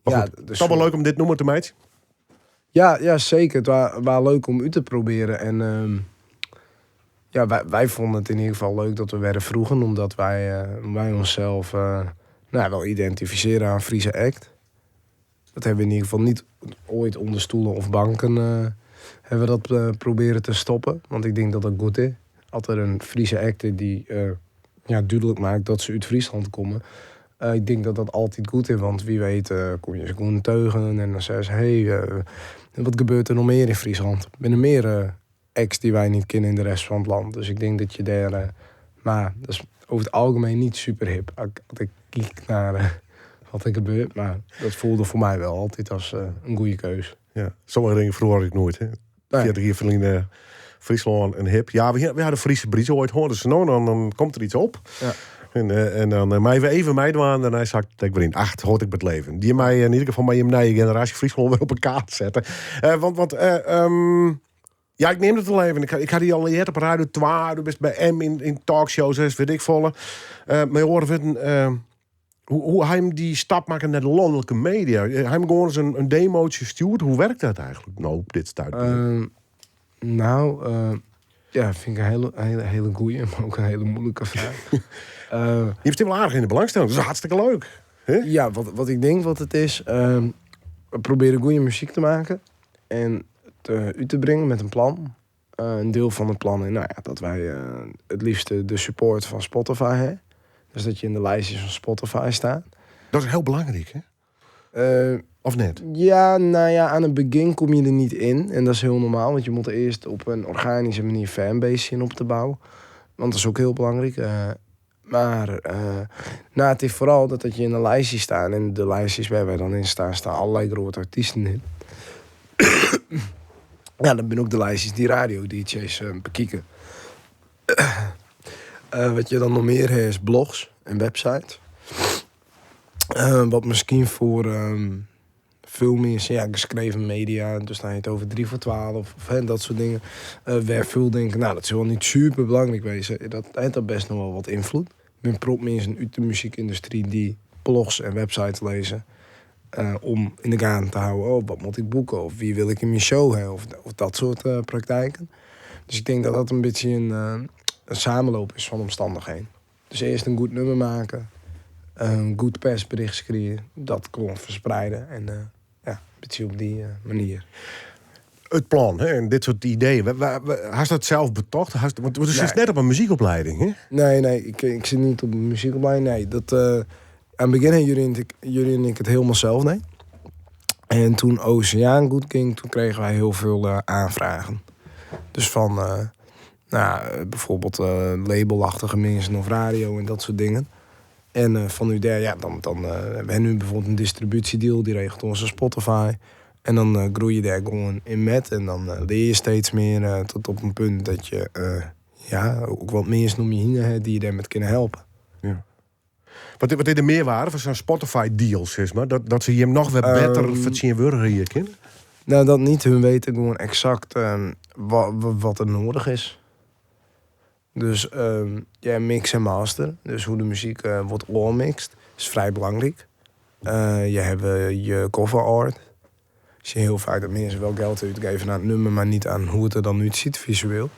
Maar ja, goed, dus het is wel leuk om dit nummer te maken. Ja, ja, zeker. Het was leuk om u te proberen. En ja, wij vonden het in ieder geval leuk dat we werden vroegen. Omdat wij onszelf wel identificeren aan Friese Act. Dat hebben we in ieder geval niet ooit onder stoelen of banken hebben we dat proberen te stoppen. Want ik denk dat dat goed is. Altijd een Friese act die duidelijk maakt dat ze uit Friesland komen. Ik denk dat dat altijd goed is, want wie weet kom je ze gewoon teugen en dan zeggen ze... hey, wat gebeurt er nog meer in Friesland? Er zijn er meer acts die wij niet kennen in de rest van het land. Dus ik denk dat je daar... maar dat is over het algemeen niet super hip. Als ik kijk naar wat er gebeurt, maar dat voelde voor mij wel altijd als een goede keus. Ja, sommige dingen verhoor ik nooit. Hè? 40 jaar verleden Friesland en hip. Ja, we hadden Friese Bries ooit horen. Dus nou, dan komt er iets op. En dan mij weer even meedoen en hij zakt ik weer in. Ach, hoort ik met leven. Die mij in ieder geval mij een nieuwe generatie Friesland weer op een kaart zetten. Want ja, ik neem het al even. Ik had die al eerder op Radio 2, du bist bij M in talkshows, hè, weet ik volle. Maar je hoort het hoe hij hem die stap maken naar de landelijke media. Hij hem gewoon eens een demootje stuurt. Hoe werkt dat eigenlijk nou op dit stuit? Ja, vind ik een hele, hele, hele goeie, maar ook een hele moeilijke vraag. Je hebt het wel aardig in de belangstelling. Dat is hartstikke leuk. Ja, wat ik denk wat it is, we probearje goede muzyk te meitsjen en út te bringen met in plan. In diel fan it plan is, nou ja, dat wy it liefste de support fan Spotify ha. Dus dat je yn de lijstjes fan Spotify staan. Dat is hiel belangryk, hè? Of net? Ja, nou ja, aan het begin kom je er niet in. En dat is heel normaal, want je moet eerst op een organische manier fanbase zien op te bouwen. Want dat is ook heel belangrijk. Maar nou, het is vooral dat je in een lijstje staat. En de lijstjes waar wij dan in staan, staan allerlei grote artiesten in. Ja, dan ben ook de lijstjes die radio-D J's bekijken. Wat je dan nog meer hebt is blogs en websites. Wat misschien voor veel mensen, ja, geschreven media, dus dan heb je het over 3 voor 12 of hè, dat soort dingen. Waar veel denken, nou, dat zal wel niet super belangrijk wezen. Dat heeft dat best nog wel wat invloed. Ik ben prop mensen uit de muziekindustrie die blogs en websites lezen. Om in de gaten te houden, oh, wat moet ik boeken? Of wie wil ik in mijn show hebben? Of dat soort praktijken. Dus ik denk dat dat een beetje een samenloop is van omstandigheden. Dus eerst een goed nummer maken. Een goed persbericht schrijven. Dat gewoon verspreiden. En ja, een beetje op die manier. Het plan, hè, en dit soort ideeën. Had je dat zelf betocht? Want je zit Nee. net op een muziekopleiding, hè? Nee, nee, ik zit niet op een muziekopleiding. Nee, dat, aan het begin hebben jullie en ik het helemaal zelf, nee. En toen Oceaan goed ging, toen kregen wij heel veel aanvragen. Dus van bijvoorbeeld labelachtige mensen of radio en dat soort dingen. En van nu daar, ja, dan we hebben nu bijvoorbeeld een distributiedeal, die regelt onze Spotify. En dan groei je daar gewoon in met. En dan leer je steeds meer tot op een punt dat je ook wat meer om je heen hebt die je daarmee kunnen helpen. Ja. Wat is de meerwaarde van zo'n Spotify-deal, zeg maar? Dat ze je hem nog weer beter vertegenwoordigen hier kunnen? Nou, dat niet. Hun weten gewoon exact wat er nodig is. Dus ja, mix en master. Dus hoe de muziek wordt allmixed, is vrij belangrijk. Je hebt je cover art. Zie je heel vaak dat mensen wel geld uitgeven aan het nummer, maar niet aan hoe het er dan uitziet visueel.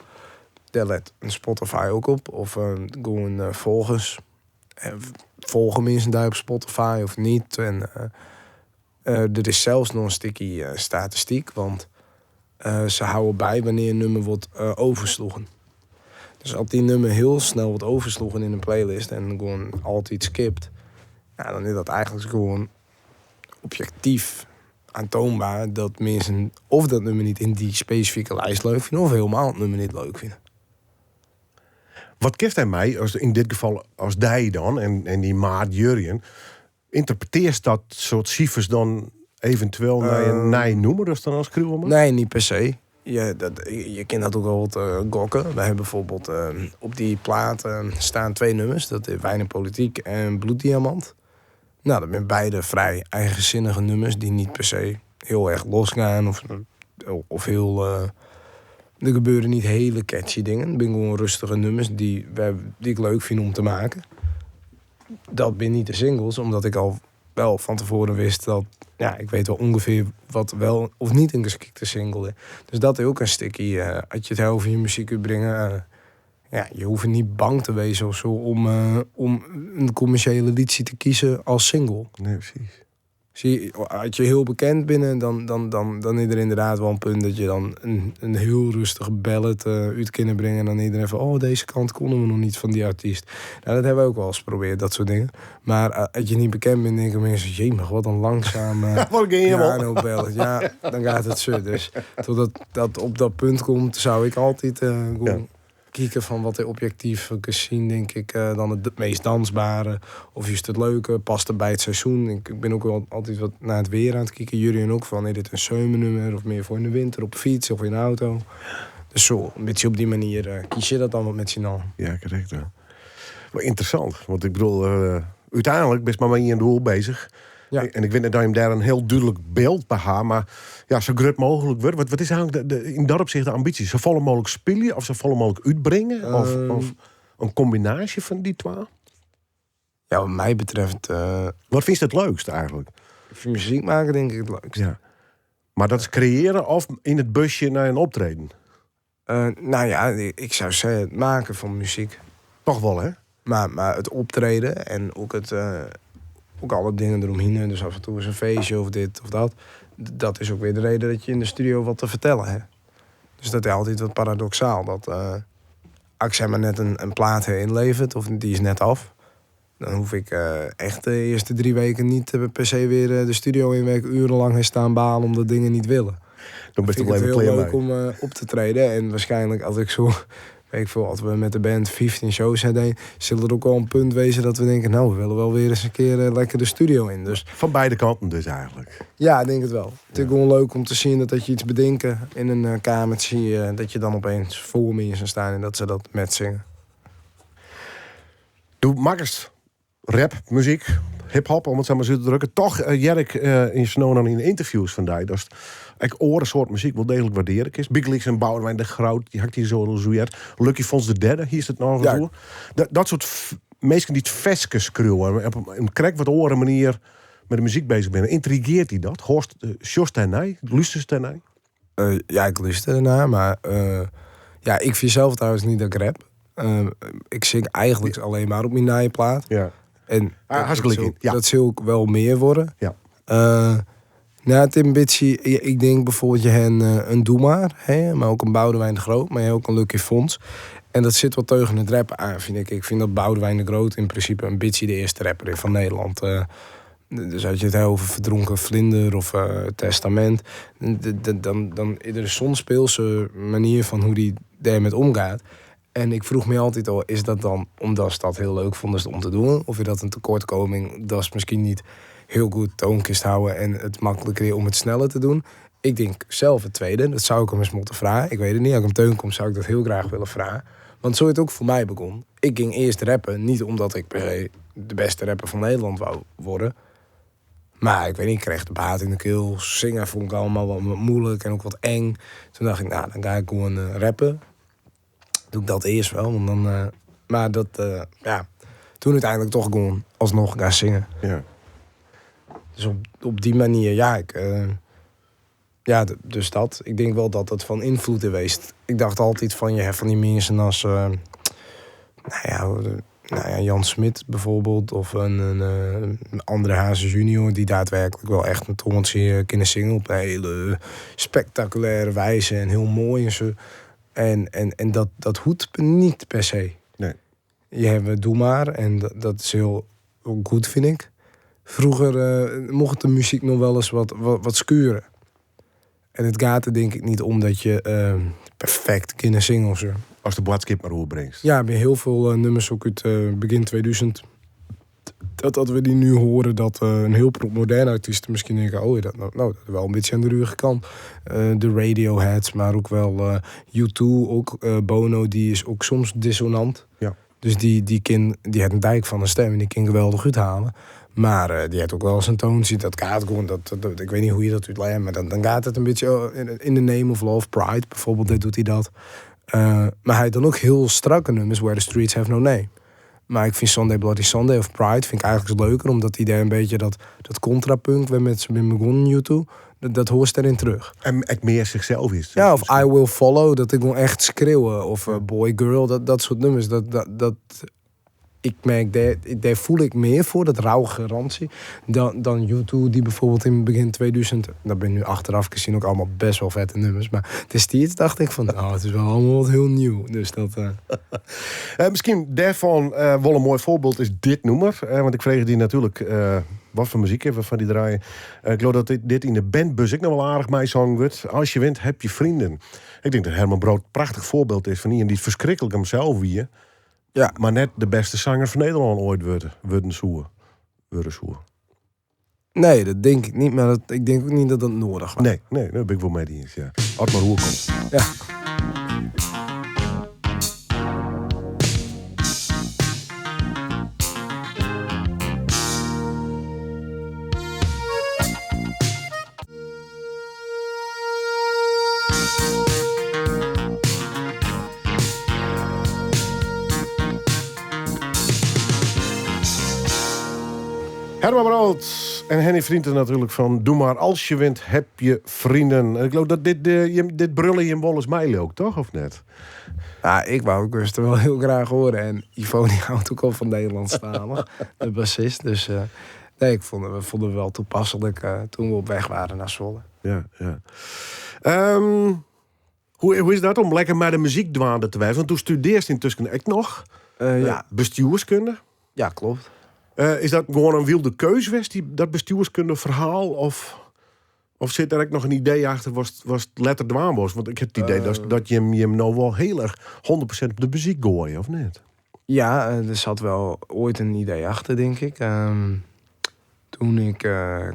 Daar let een Spotify ook op. Of gewoon volgers. Volgen mensen daar op Spotify of niet? En er is zelfs nog een stukje statistiek, want ze houden bij wanneer een nummer wordt oversloegen. Dus als die nummer heel snel wordt oversloegen in een playlist en gewoon altijd skipt, dan is dat eigenlijk gewoon objectief aantoonbaar dat mensen of dat nummer niet in die specifieke lijst leuk vinden, of helemaal het nummer niet leuk vinden. Wat kiest hij mij, als, in dit geval als die dan, en die maat Jurjen, interpreteert dat soort cijfers dan eventueel naar een nij noemer, dus dan als krielman? Nee, niet per se. Je kent dat ook wel wat gokken. Wij hebben bijvoorbeeld op die plaat staan 2 nummers. Dat is Wijn en Politiek en Bloeddiamant. Dat zijn beide vrij eigenzinnige nummers die niet per se heel erg losgaan of heel... Er gebeuren niet hele catchy dingen. Het zijn gewoon rustige nummers die ik leuk vind om te maken. Dat zijn niet de singles, omdat ik al wel van tevoren wist dat... Ja, ik weet wel ongeveer wat wel of niet een geschikte single is. Dus dat is ook een stukje. Als je het over je muziek kunt brengen... je hoeft niet bang te wezen om een commerciële liedje te kiezen als single. Nee, precies. Zie je, als je heel bekend bent, dan is er inderdaad wel een punt dat je dan een heel rustige ballad uit kunnen brengen. En dan iedereen van, oh, deze kant konden we nog niet van die artiest. Dat hebben we ook wel eens geprobeerd, dat soort dingen. Maar als je niet bekend bent, denken mensen, jemig, wat een langzame Wat een helemaal. piano ballad. Ja, dan gaat het zo. Dus totdat dat op dat punt komt, zou ik altijd gewoon kijken van wat er objectief gezien, denk ik, dan het meest dansbare. Of juist het leuke, past er bij het seizoen. Ik ben ook wel altijd wat naar het weer aan het kijken. Jurjen ook van, is dit een zomernummer of meer voor in de winter, op fiets of in de auto. Dus zo, een beetje op die manier kies je dat dan wat met z'n allen. Ja, correct. Ja. Maar interessant, want uiteindelijk ben je maar met je doel bezig. En ik weet net dat je hem daar een heel duidelijk beeld bij haar, maar zo groot mogelijk wordt. Wat is eigenlijk in dat opzicht de ambitie? Zo volle mogelijk spelen of zo volle mogelijk uitbrengen? Of een combinatie van die twee? Ja, wat mij betreft Wat vind je het leukst eigenlijk? Ik vind muziek maken denk ik het leukst. Ja. Maar dat is creëren of in het busje naar een optreden? Ik zou zeggen het maken van muziek. Toch wel, hè? Maar het optreden en ook het Ook alle dingen eromheen, dus af en toe is een feestje of dit of dat. Dat is ook weer de reden dat je in de studio wat te vertellen hebt. Dus dat is altijd wat paradoxaal. Dat als ik zeg maar net een plaat inlevert of die is net af, dan hoef ik echt de eerste 3 weken niet per se weer de studio in werk urenlang gaan staan balen omdat dingen niet willen. Dan ben je Vind ik toch het even heel klaar leuk mee. om op te treden. En waarschijnlijk als ik zo, weet ik veel, als we met de band 15 shows hebben, zullen er ook wel een punt wezen dat we denken, nou, we willen wel weer eens een keer lekker de studio in. Dus Van beide kanten dus eigenlijk. Ja, ik denk het wel. Het is gewoon leuk om te zien dat je iets bedenken in een kamertje, dat je dan opeens voor me in staan en dat ze dat met zingen. Doe makkers rap, muziek, hip-hop, om het zo maar zo te drukken. Toch, Jerk in Snonan in interviews vandaag, dat is ik oren soort muziek wel degelijk waarderen is. Big Leagues en Boudewijn de Groot, die hakt hier zo zo uit. Lucky Fons de derde, hier is het nog voor. Dat soort mensen die het veske schreeuwen, op een krek wat oren manier met de muziek bezig zijn. Intrigeert hij dat? Hoort Jos daarnaar? Luistert daarnaar? Ja, ik luister ernaar, maar ja, ik vind zelf trouwens niet dat ik rap. Ik zing eigenlijk alleen maar op mijn naaiplaat. En Hartstikke in, ja. dat zal ook wel meer worden. Nou, het is een beetje, ik denk bijvoorbeeld je hebt een Doe Maar, hè, maar ook een Boudewijn de Groot, maar je hebt ook een Lucky Fons. En dat zit wel tegen het rappen aan, vind ik. Ik vind dat Boudewijn de Groot in principe een beetje de eerste rapper is van Nederland. Dus als je het hebt over Verdronken Vlinder of Testament, dan is er zo'n speelse manier van hoe die daarmee omgaat. En ik vroeg me altijd al, is dat dan omdat ze dat heel leuk vonden om te doen? Of is dat een tekortkoming dat ze misschien niet heel goed toonkist houden en het makkelijker is om het sneller te doen? Ik denk zelf het tweede, dat zou ik hem eens moeten vragen. Ik weet het niet, als ik hem teun kom zou ik dat heel graag willen vragen. Want zo is het ook voor mij begon. Ik ging eerst rappen, niet omdat ik per se de beste rapper van Nederland wou worden. Maar ik weet niet, ik kreeg de baat in de keel. Zingen vond ik allemaal wat moeilijk en ook wat eng. Toen dacht ik, nou, dan ga ik gewoon rappen. Doe ik dat eerst wel, want dan... maar dat, ja. Toen uiteindelijk toch gewoon alsnog gaan zingen. Dus op die manier, ja, ik ja, dus dat. Ik denk wel dat dat van invloed is geweest. Ik dacht altijd van, je hebt van die mensen als Jan Smit bijvoorbeeld. Of een André Hazes junior, die daadwerkelijk wel echt een tontje kunnen zingen op een hele spectaculaire wijze en heel mooi en zo. En dat hoeft niet per se. Je hebt Doe Maar en dat is heel goed, vind ik. Vroeger mocht de muziek nog wel eens wat schuren. En het gaat er denk ik niet om dat je perfect kunnen zingen of zo. Als de boodschap maar overbrengt. Ja, bij heel veel nummers ook uit begin 2000. Dat we die nu horen, dat een heel moderne artiesten misschien denken... oh, dat, nou, nou, dat is wel een beetje aan de ruige kant. De Radioheads, maar ook wel U2, ook Bono, die is ook soms dissonant. Dus die heeft een dijk van een stem en die kan geweldig uithalen. Maar die heeft ook wel eens een toontje, dat gaat gewoon, ik weet niet hoe je dat uitlegt, maar dan gaat het een beetje, oh, in the Name of Love, Pride bijvoorbeeld, daar doet hij dat. Maar hij heeft dan ook heel strakke nummers, Where the Streets Have No Name. Maar ik vind Sunday Bloody Sunday of Pride vind ik eigenlijk leuker, omdat hij daar een beetje dat contrapunt waar met zijn begon U2, dat hoort erin terug. En het meer zichzelf is. Ja, of I Will Follow, dat ik gewoon echt schreeuwen. Of Boy Girl, dat soort nummers. Ik merk, daar voel ik meer voor, dat rauwe garantie, dan U2, die bijvoorbeeld in begin 2000... Dat ben ik nu achteraf gezien ook allemaal best wel vette nummers. Maar destijds dacht ik van, oh, het is wel allemaal wat heel nieuw. Dus dat. Misschien daarvan wel een mooi voorbeeld is dit nummer. Want ik kreeg die natuurlijk wat voor muziek hebben we van die draaien. Ik geloof dat dit in de bandbus ik nog wel aardig mij zong wordt. Als je wint, heb je vrienden. Ik denk dat Herman Brood een prachtig voorbeeld is van iemand die het verschrikkelijk hemzelf wie. Maar net de beste zanger van Nederland ooit worden zoer. Worden zoer. Nee, dat denk ik niet. Maar ik denk ook niet dat dat nodig was. Nee, nee, daar ben ik wel mee eens. Ja. Als maar hoe komt. Herman Brood en Henny Vrienden natuurlijk van Doe maar, als je wint heb je vrienden. En ik geloof dat dit brullen je Wolles Meijl ook, toch? Of net? Ja, ik wou ook er wel heel graag horen. En Ivo die houdt ook al van Nederlandstalig, de bassist. Dus Nee, ik vond, we vonden het wel toepasselijk toen we op weg waren naar Zwolle. Ja. Hoe is dat om lekker met de muziek dwaande te wijzen? Want toen studeerde intussen ik nog. Ja. Bestuurskunde. Ja, klopt. Is dat gewoon een wilde keus geweest, dat bestuurskunde verhaal? Of zit er ook nog een idee achter was het letter dwaan was? Want ik heb het idee dat je hem nou wel heel erg 100% op de muziek gooit, of niet? Ja, er zat wel ooit een idee achter, denk ik. Toen ik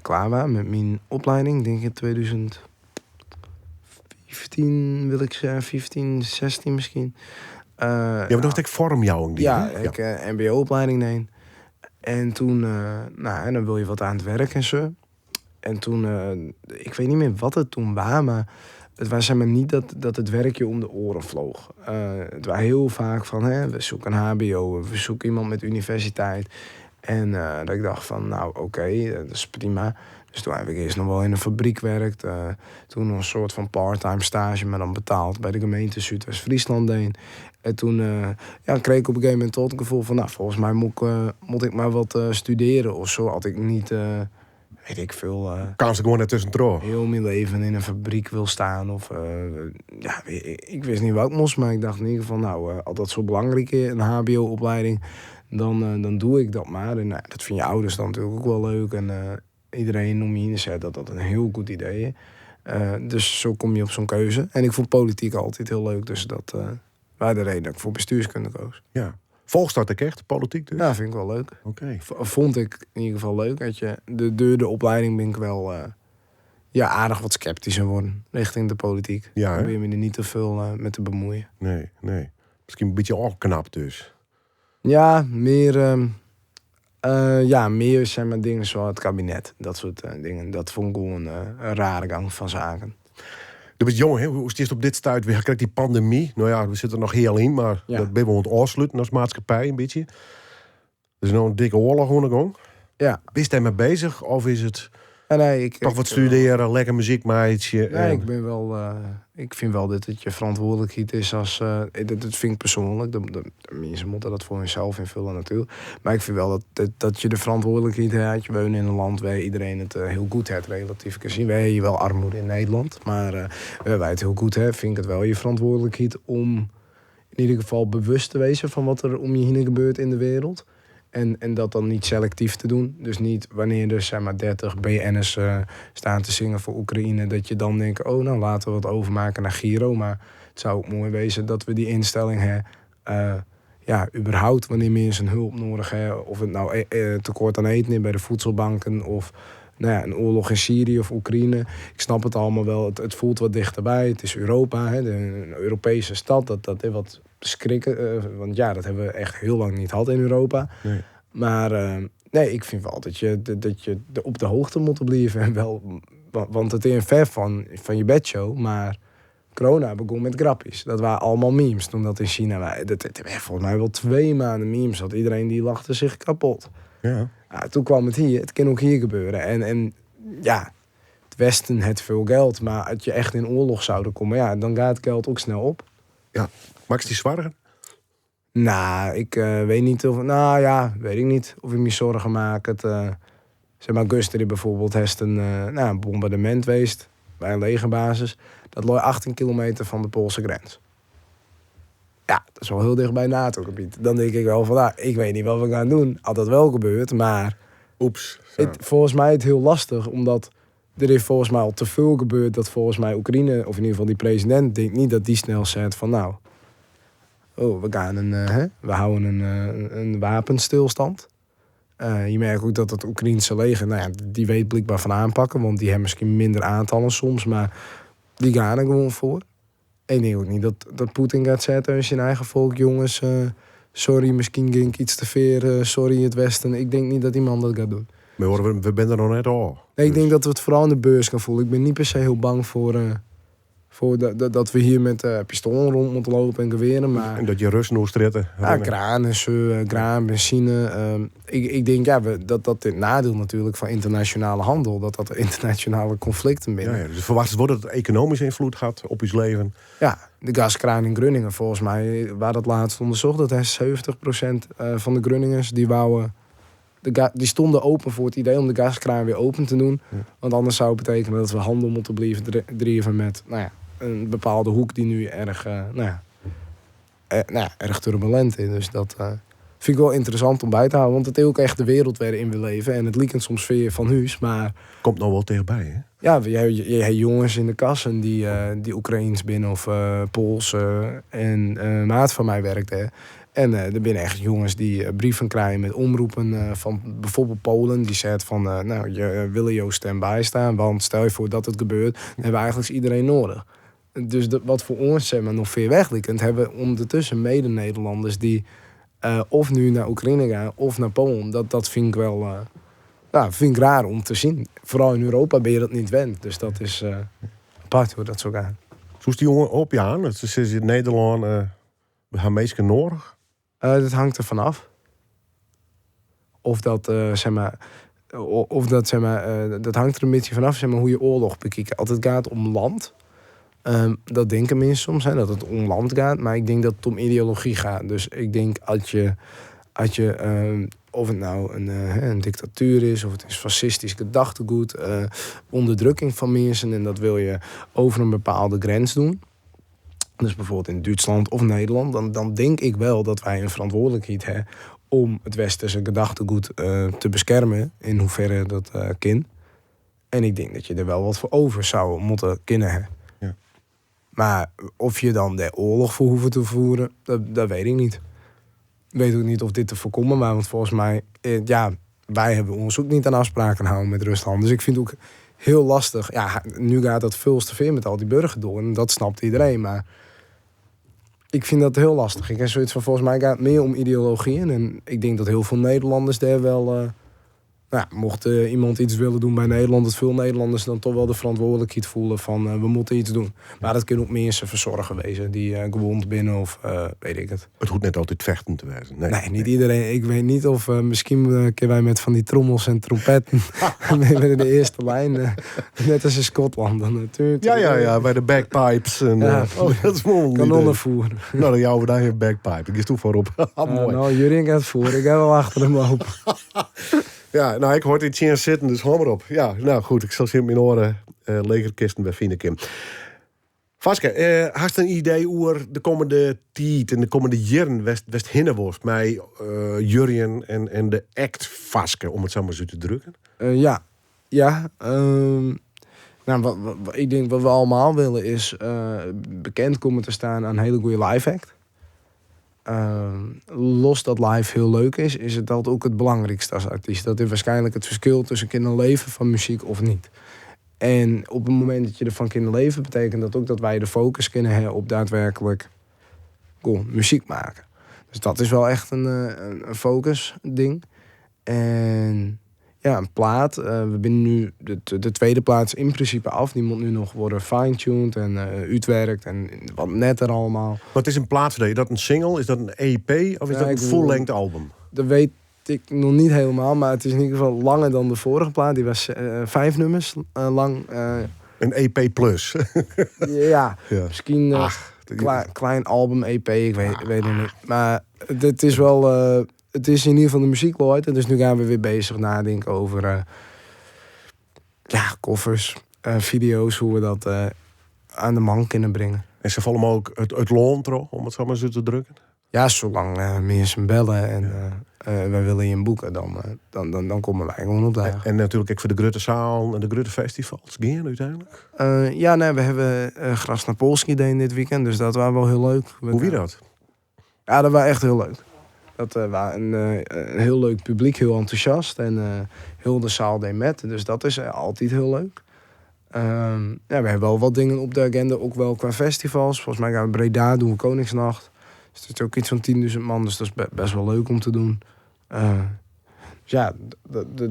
klaar was met mijn opleiding, denk ik in 2015, wil ik zeggen, 15, 16 misschien. Ja, maar dat was ik vormjouwing die, Ja, hè? ik, M B O-opleiding deed. En toen, nou, en dan wil je wat aan het werk en zo. En toen, ik weet niet meer wat het toen was, maar het was niet dat het werkje om de oren vloog. Het was heel vaak van, hè, we zoeken een HBO, we zoeken iemand met universiteit. En dat ik dacht van, nou oké, dat is prima. Dus toen heb ik eerst nog wel in een fabriek gewerkt. Toen nog een soort van part-time stage, maar dan betaald bij de gemeente Zuidwest-Friesland deed. En toen kreeg ik op een gegeven moment tot het gevoel van, nou, volgens mij moet ik maar wat studeren of zo. Had ik niet, weet ik veel, Kan ze gewoon net tussendoor. heel mijn leven in een fabriek wil staan. Of ja, ik wist niet wat ik moest, maar ik dacht in ieder geval, nou, als dat zo belangrijk is, een H B O-opleiding, dan doe ik dat maar. En dat vinden je ouders dan natuurlijk ook wel leuk. En iedereen om je heen zei dat dat een heel goed idee is. Dus zo kom je op zo'n keuze. En ik vond politiek altijd heel leuk, dus dat was de reden dat ik voor bestuurskunde koos. Ja. Volgt dat ook echt, politiek dus? Ja, vind ik wel leuk. Vond ik in ieder geval leuk. Dat je de, door de opleiding ben ik wel aardig wat sceptischer worden richting de politiek. Ja, hè? Probeer me er niet te veel mee te bemoeien. Nee, nee. Misschien een beetje afknapt dus. Ja, meer dingen zoals het kabinet. Dat soort dingen. Dat vond ik gewoon een rare gang van zaken. Du bist jong, hè? Hoe is het op dit stuit? We krijgen die pandemie. Nou ja, we zitten er nog heel in, maar dat ben we aan het afsluiten als maatschappij een beetje. Er is nog een dikke oorlog aan de gang. Ben je daarmee bezig? Of is het Ja, nee, ik, toch ik, wat studeren, lekker muziek maken? Nee, en ik ben wel, ik vind wel dat het je verantwoordelijkheid is als, dat vind ik persoonlijk. De mensen moeten dat voor hunzelf invullen natuurlijk. Maar ik vind wel dat je de verantwoordelijkheid hebt. Je woont in een land waar iedereen het heel goed heeft, relatief gezien. Wij hebben hier wel armoede in Nederland. Maar waar wij het heel goed hebben, vind ik het wel je verantwoordelijkheid om in ieder geval bewust te wezen van wat er om je heen gebeurt in de wereld. En dat dan niet selectief te doen. Dus niet wanneer er 30 B N'ers staan te zingen voor Oekraïne, dat je dan denkt, oh, nou laten we wat overmaken naar Giro. Maar het zou ook mooi wezen dat we die instelling hebben. Überhaupt wanneer mensen hulp nodig hebben. Of het nou tekort aan eten is bij de voedselbanken. Of een oorlog in Syrië of Oekraïne. Ik snap het allemaal wel. Het voelt wat dichterbij. Het is Europa, hè, een Europese stad. Dat is wat schrikken. Want dat hebben we echt heel lang niet gehad in Europa. Maar nee, ik vind wel dat je op de hoogte moet blijven. En wel, want het is een ver van je bedshow. Maar corona begon met grapjes. Dat waren allemaal memes toen dat in China was. Dat werd volgens mij wel 2 maanden memes. Dat iedereen die lachte zich kapot. Ja, toen kwam het hier. Het kan ook hier gebeuren. En het Westen het veel geld. Maar als je echt in oorlog zouden komen, dan gaat het geld ook snel op. Ja. Max die zwaarder? Nou, ik weet niet of... Nou ja, weet ik niet of ik me zorgen maak. Het zeg maar, Gusteri bijvoorbeeld heeft een bombardement geweest bij een legerbasis. Dat lag 18 kilometer van de Poolse grens. Ja, dat is wel heel dicht bij NATO-gebied. Dan denk ik wel van, ik weet niet wat we gaan doen. Had dat wel gebeurd, maar... Oeps. Volgens mij is het heel lastig, omdat er is volgens mij al te veel gebeurd dat volgens mij Oekraïne, of in ieder geval die president, denkt niet dat die snel zegt van, nou, oh, we gaan een hè, we houden een wapenstilstand. Je merkt ook dat het Oekraïense leger, die weet blijkbaar van aanpakken, want die hebben misschien minder aantallen soms, maar die gaan er gewoon voor. En ik denk ook niet dat Poetin gaat zetten als zijn eigen volk, jongens, sorry, misschien ging ik iets te ver, sorry het Westen. Ik denk niet dat die man dat gaat doen. Maar hoor, we zijn er nog net al. Nee, ik denk dat we het vooral in de beurs gaan voelen. Ik ben niet per se heel bang voor dat we hier met pistolen rond moeten lopen en geweren. Maar En dat je Russen hoe stritten. Ja, graan en zo graan, benzine. Ik denk, ja, we, dat, dat het nadeel natuurlijk van internationale handel. Dat dat internationale conflicten binnen. Ja, ja, dus verwacht wordt dat het economische invloed gaat op je leven. Ja, de gaskraan in Groningen volgens mij, waar dat laatst onderzocht, dat is 70% van de Groeningers die wouden De die stonden open voor het idee om de gaskraan weer open te doen. Want anders zou het betekenen dat we handel moeten blijven drijven met, nou ja, een bepaalde hoek die nu erg, nou ja, nou ja, erg turbulent is. Dus dat vind ik wel interessant om bij te houden. Want het is ook echt de wereld waarin we leven. En het lijkt soms veer van huis, maar... Komt nou wel tegenbij, hè? Ja, je hebt jongens in de kassen die Oekraïens binnen of Pools. En een maat van mij werkt hè. En er zijn echt jongens die brieven krijgen met omroepen van bijvoorbeeld Polen. Die zegt van, nou, je willen jouw stem bijstaan. Want stel je voor dat het gebeurt, dan hebben we eigenlijk iedereen nodig. Dus wat voor ons zeg maar, nog ver weg ligt, hebben we ondertussen mede-Nederlanders die of nu naar Oekraïne gaan of naar Polen. Dat vind ik wel nou, vind ik raar om te zien. Vooral in Europa ben je dat niet wend. Dus dat is apart hoe dat zo gaat. Zoals die jongen op, ja. Dat is in Nederland, we gaan meestal nodig. Dat hangt er vanaf. Of dat zeg maar, of dat, zeg maar dat hangt er een beetje vanaf, zeg maar, hoe je oorlog bekijkt. Als het gaat om land, dat denken mensen soms, hè, dat het om land gaat. Maar ik denk dat het om ideologie gaat. Dus ik denk als je of het nou een dictatuur is, of het is fascistisch gedachtegoed, onderdrukking van mensen, en dat wil je over een bepaalde grens doen. Dus bijvoorbeeld in Duitsland of Nederland, dan denk ik wel dat wij een verantwoordelijkheid hebben om het westerse gedachtegoed te beschermen, in hoeverre dat kan. En ik denk dat je er wel wat voor over zou moeten kunnen hebben. Maar of je dan de oorlog voor hoeft te voeren, dat weet ik niet. Ik weet ook niet of dit te voorkomen, maar want volgens mij, ja, wij hebben ons ook niet aan afspraken gehouden met Rusland. Dus ik vind het ook heel lastig. Ja, nu gaat dat veel te ver met al die burgers door en dat snapt iedereen, maar ik vind dat heel lastig. Ik heb zoiets van, volgens mij gaat het meer om ideologieën. En ik denk dat heel veel Nederlanders daar wel... nou ja, mocht iemand iets willen doen bij Nederland, dat veel Nederlanders dan toch wel de verantwoordelijkheid voelen van we moeten iets doen. Maar dat kunnen ook mensen verzorgen wezen die gewond binnen of weet ik het. Het hoeft net altijd vechten te wezen. Nee. Nee, niet iedereen. Ik weet niet of misschien kunnen wij met van die trommels en trompetten met de eerste lijn. Net als in Schotland dan natuurlijk. Ja, ja, ja, bij de bagpipes. En, oh, dat is mooi. Kanonnen voeren. Nou, dan jouwen we daar een bagpipe. Ik is toe voorop. Ah, mooi. Jurien gaat voor. Ik ga wel achter hem lopen. Ja, nou, ik hoor iets in zitten, dus hou maar op. Ja, nou goed, ik zal ze in mijn oren legerkisten bij Fine Kim. Vaske, hast een idee over de komende tijd en de komende jaren West Hinneworst met Jurjen en de act Vaske, om het zo maar zo te drukken? Ja, ja. Nou, wat, wat, wat, ik denk wat we allemaal willen is bekend komen te staan aan een hele goede live act. Los dat live heel leuk is, is het dat ook het belangrijkste als artiest. Dat is waarschijnlijk het verschil tussen kunnen leven van muziek of niet. En op het moment dat je ervan kunt leven, betekent dat ook dat wij de focus kunnen hebben op daadwerkelijk muziek maken. Dus dat is wel echt een focus ding. En ja, een plaat. We zijn nu de tweede plaat is in principe af. Die moet nu nog worden fine-tuned en uitwerkt en wat netter allemaal. Wat is een plaat voor je? Is dat een single? Is dat een EP? Of is Ja, dat een ik bedoel, full-length album? Dat weet ik nog niet helemaal, maar het is in ieder geval langer dan de vorige plaat. Die was 5 nummers lang. Een EP plus. Ja, misschien Ach, dat klein album, EP, ik weet het niet. Maar het is wel... Het is in ieder geval de muziek wel uit. En dus nu gaan we weer bezig nadenken over koffers, video's, hoe we dat aan de man kunnen brengen. En ze vallen ook het loon tro, om het zo maar zo te drukken? Ja, zolang mensen bellen en, wij willen je boeken, dan komen wij gewoon op dagen. En natuurlijk ook voor de grote zaal en de grote festivals gaan uiteindelijk? Ja, nee, we hebben Krasnapolsky deed dit weekend, dus dat was wel heel leuk. Hoe wie dat? Ja, dat was echt heel leuk. Dat was een heel leuk publiek, heel enthousiast. En heel de zaal deed met, dus dat is altijd heel leuk. We hebben wel wat dingen op de agenda, ook wel qua festivals. Volgens mij gaan we Breda doen, we Koningsnacht. Dus het is ook iets van 10.000 man, dus dat is best wel leuk om te doen. Dus ja,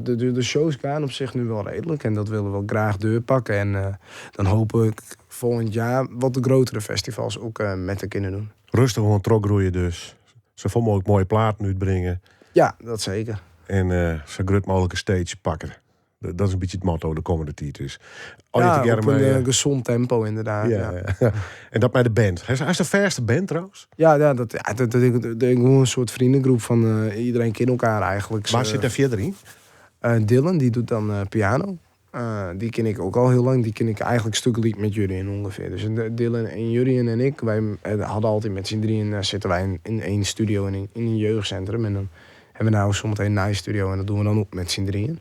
de shows gaan op zich nu wel redelijk. En dat willen we wel graag doorpakken. En dan hoop ik volgend jaar wat de grotere festivals ook met de kunnen doen. Rustig gewoon trok groeien dus. Ze vonden ook mooie platen uitbrengen. Ja, dat zeker. En zo groot mogelijke stage pakken. Dat is in bytsje it motto de kommende tiid dus. Ja, op in gezond tempo inderdaad. Ja, ja. En dat mei de band. Hast in fêste band trouwens? Ja, ja, dat, ja, dat, dat, dat, dat, gewoon in soart vriendengroep fan iedereen kent elkaar eigenlijk. Wa sit dêr fierder yn? Dylan, dy docht dan piano. Dy ken ik ek al hiel lang. Dy ken ik eigentlik stukgelyk mei Jurjen ûngefear. Dus Dylan en Jurjen en ik, wy hawwe altyd mei syn drieën sitte wy yn één studio yn in jeugdsintrum. En dan hawwe we no soms in nije studio en dat dogge we dan ek mei syn drieën.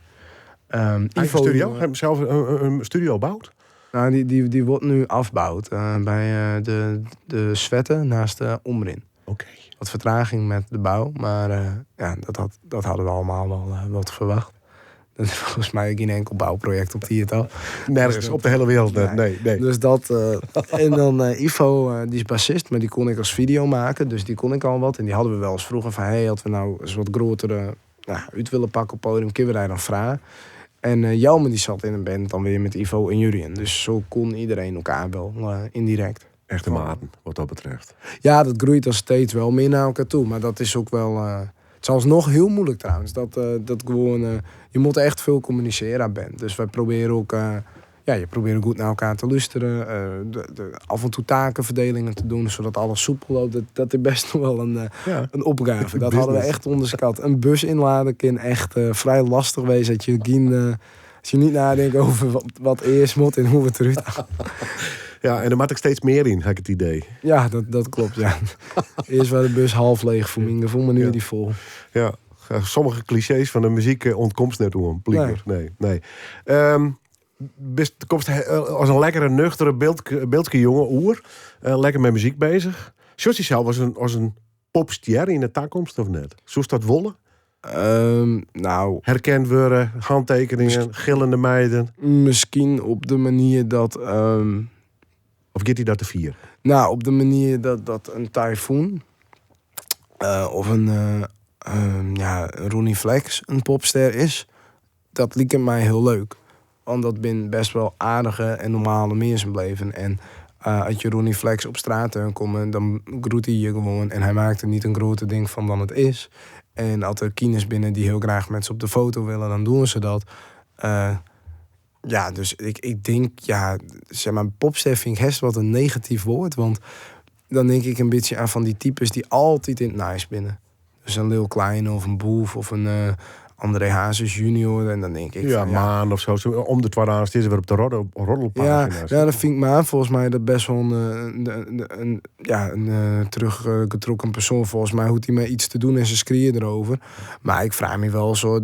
Eigen Ivo, studio? Hawwe sels in studio boud? Nou, dy wurdt no ôfboud by de Swette neist de Omrin. Wat fertraging mei de bou, mar ja, dat hawwe we allegear wol wat ferwachte. Dat is folgens my gjin inkeld bouprojekt op tiid al. Nergens op de hiele wereld net. Nee, nee. Dus dat. En dan Ivo, dy is bassist, mar dy koe ik as video meitsje. Dus dy koe ik al wat. En dy hawwe we wolris frege fan, hey, as we no ris wat grutter, nou, út wolle pakke op podium, kinne we dêr dan freegje? En Jelme dy sit yn in band dan wer mei Ivo en Jurjen. Dus sa koe iedereen elkoar wol yndirekt. Echte maten, wat dat betreft. Ja, dat groeit dan steeds wel mear nei elkoar ta. Mar dat is ek wol. It is noch hiel muoilik trouwens. Dat gewoan, je moatte echt folle kommunisearje as band. Dus wy probearje ek, ja, je probearje goed nei elkoar te lústerjen. Af en toe takenverdelingen te dwaan, sadat alles soepel loopt. Dat is bêst noch wol in opgave. Dat hawwe we Business. echt ûnderskat. In bus ynlade kin echt frij lestich wêze. Dat je gjin, as je net neitinke oer wat earst moat en hoe't it derút. Ja, en der moat ek steeds mear yn, ha ik it idee. Ja, dat kloppet, ja. Earst wie de bus healwei leech foar myn gefoel, mar no dy fol. Ja, sommige klisjees fan de muzyk ûntkomst net oan, blykber. Nee. Nee, nee. Komst as in lekkere, nuchtere Biltske jonge oer. Lekker mei muzyk beuzich. Sjochst dysels as in popstjer yn de takomst of net? Soest dat wolle? Nou, Herkend wurde, hantekeningen, gillende meiden. Miskien op de manier dat Of giet dy dat te fier? Nou, op de manier dat in Typhoon of in, ja, Ronnie Flex in popster is. Dat liket my hiel leuk. Want dat binne bêst wol aardige en normale minsken bleaun. En as je Ronnie Flex op strjitte tsjinkomme, dan groet hy je gewoan. En hy makket der net in grutter ding fan dan it is. En as der kinders binne dy't hiel graach mei se op de foto wolle, dan dogge se dat. Ja, dus ik tink, ja, sis mar, popster fyn ik hast wat in negatyf wurd. Want dan tink ik in bytsje oan fan dy types dy't altyd yn it nijs binne. Dus in Lil Kleine of in Boef of in André Hazes junior. En dan tink ik Ja, fan, ja. Maan of sa. Sa om de twa dagen steane se wer op de roddelpagina's. Ja, ja, dat fyn ik Maan folgens my dat bêst wol in, ja, in teruggetrokken persoan. Folgens my hoecht hy mar yts te dwaan en se skriuwe deroer. Mar ik freegje my wol sa,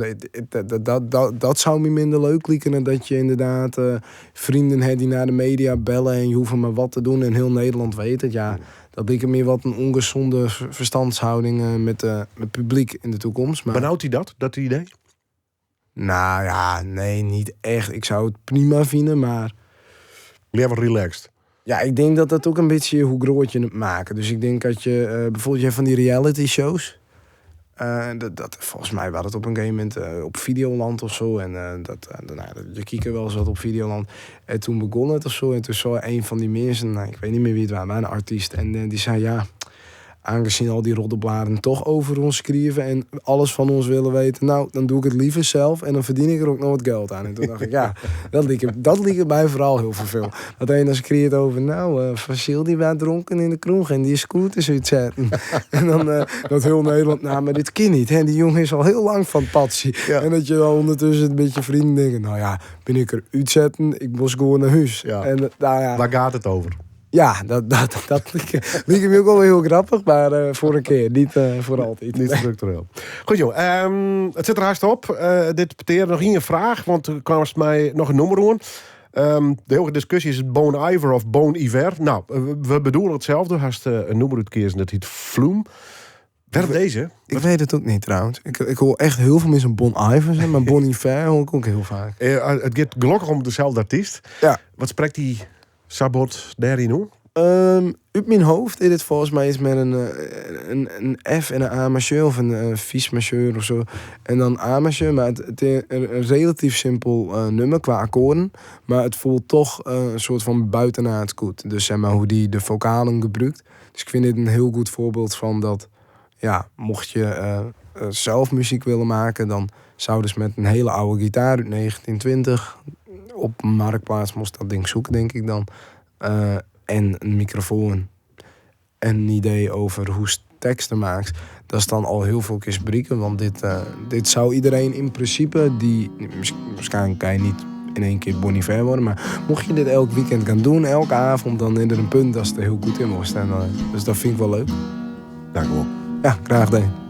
dat soe my minder leuk lykje dat je ynderdaad freonen ha dy't nei de media belje en je hoege mar wat te dwaan en hiel Nederlân wit it. Ja, dat liket my wat in ûngezonde ferstânshouding mei publyk yn de takomst. Mar Benaut dy dat, dat idee? Nou ja, nee, net echt. Ik soe it prima fine, mar Leaver relaxed. Ja, ik tink dat dat ek in bytsje hoe grut je it makket. Dus ik tink dat je bygelyks je fan dy reality shows. Dat, folgens my wie it op in gegeven momint op Videoland of sa. En dat, nou, je kijkt wolris wat op Videoland. En toen begûn it of sa. En toen sei in fan dy minsken, nou, ik wit net mear wa't it wie, mar in artyst. En dy sei, ja, aangezien al dy roddelbladen toch oer ús skriuwe en alles fan ús wolle witte, nou, dan doch ik it leaver sels en dan fertsjinje ik der ek noch wat jild oan. En toen tocht ik, ja, dat liket my foaral hiel ferfelend. Dat ien dan skriuwt oer, nou, Fasil dy wie dronken yn de kroech en dy scooter is útsetten. En dan dat hiel Nederlân, nou, mar dit kin net. Hè? Dy jonge is al hiel lang fan patsy. En dat je dan ûndertusken in bytsje freonen tinke, nou ja, bin ik der útsetten, ik moast gewoan nei hûs. En, nou ja. Wêr giet it oer? Ja, dat liket my ek wol hiel grappich, mar foar in kear, net foar altyd. Net struktureel. Goed, joh, it sit der hast op. Dit petear noch ien fraach, want der kaam my noch in nûmer oan. De hiele diskusje is it Bon Iver of Bon Iver? Nou, we bedoele itselde. Hast in nûmer útkeazen, dat hjit Flume. Wêrom dizze? Ik wit it ek net trouwens. Ik hear echt hiel folle minsken Bon Iver sizze, mar Bon Iver hear ik ek hiel faak. It giet gelokkich om deselde artyst. Wat sprekt dy sa bot dêryn oan? Út myn hoofd is it folgens my yts mei in F en in A majeur of in Fis majeur of sa. En dan A majeur, mar it is in relatyf simpel nûmer kwa akkoarden. Mar it fielt dochs in soarte fan bûtenaards goed. Dus sis mar hoe't dy de fokalen gebrûkt. Dus ik fyn dit in hiel goed foarbyld fan dat. Ja, mocht je zelf muziek willen maken, dan zou dus met een hele oude gitaar uit 1920 op Marktplaats moest dat ding zoeken, denk ik dan. En een microfoon en een idee over hoe teksten maakt. Dat is dan al heel veel keer brieken, want dit zou iedereen in principe, die waarschijnlijk kan je niet in één keer Bon Iver worden, maar mocht je dit elk weekend gaan doen, elke avond, dan is er een punt dat ze er heel goed in moest. En dus dat vind ik wel leuk. Dank u wel. Ja, graag gedaan.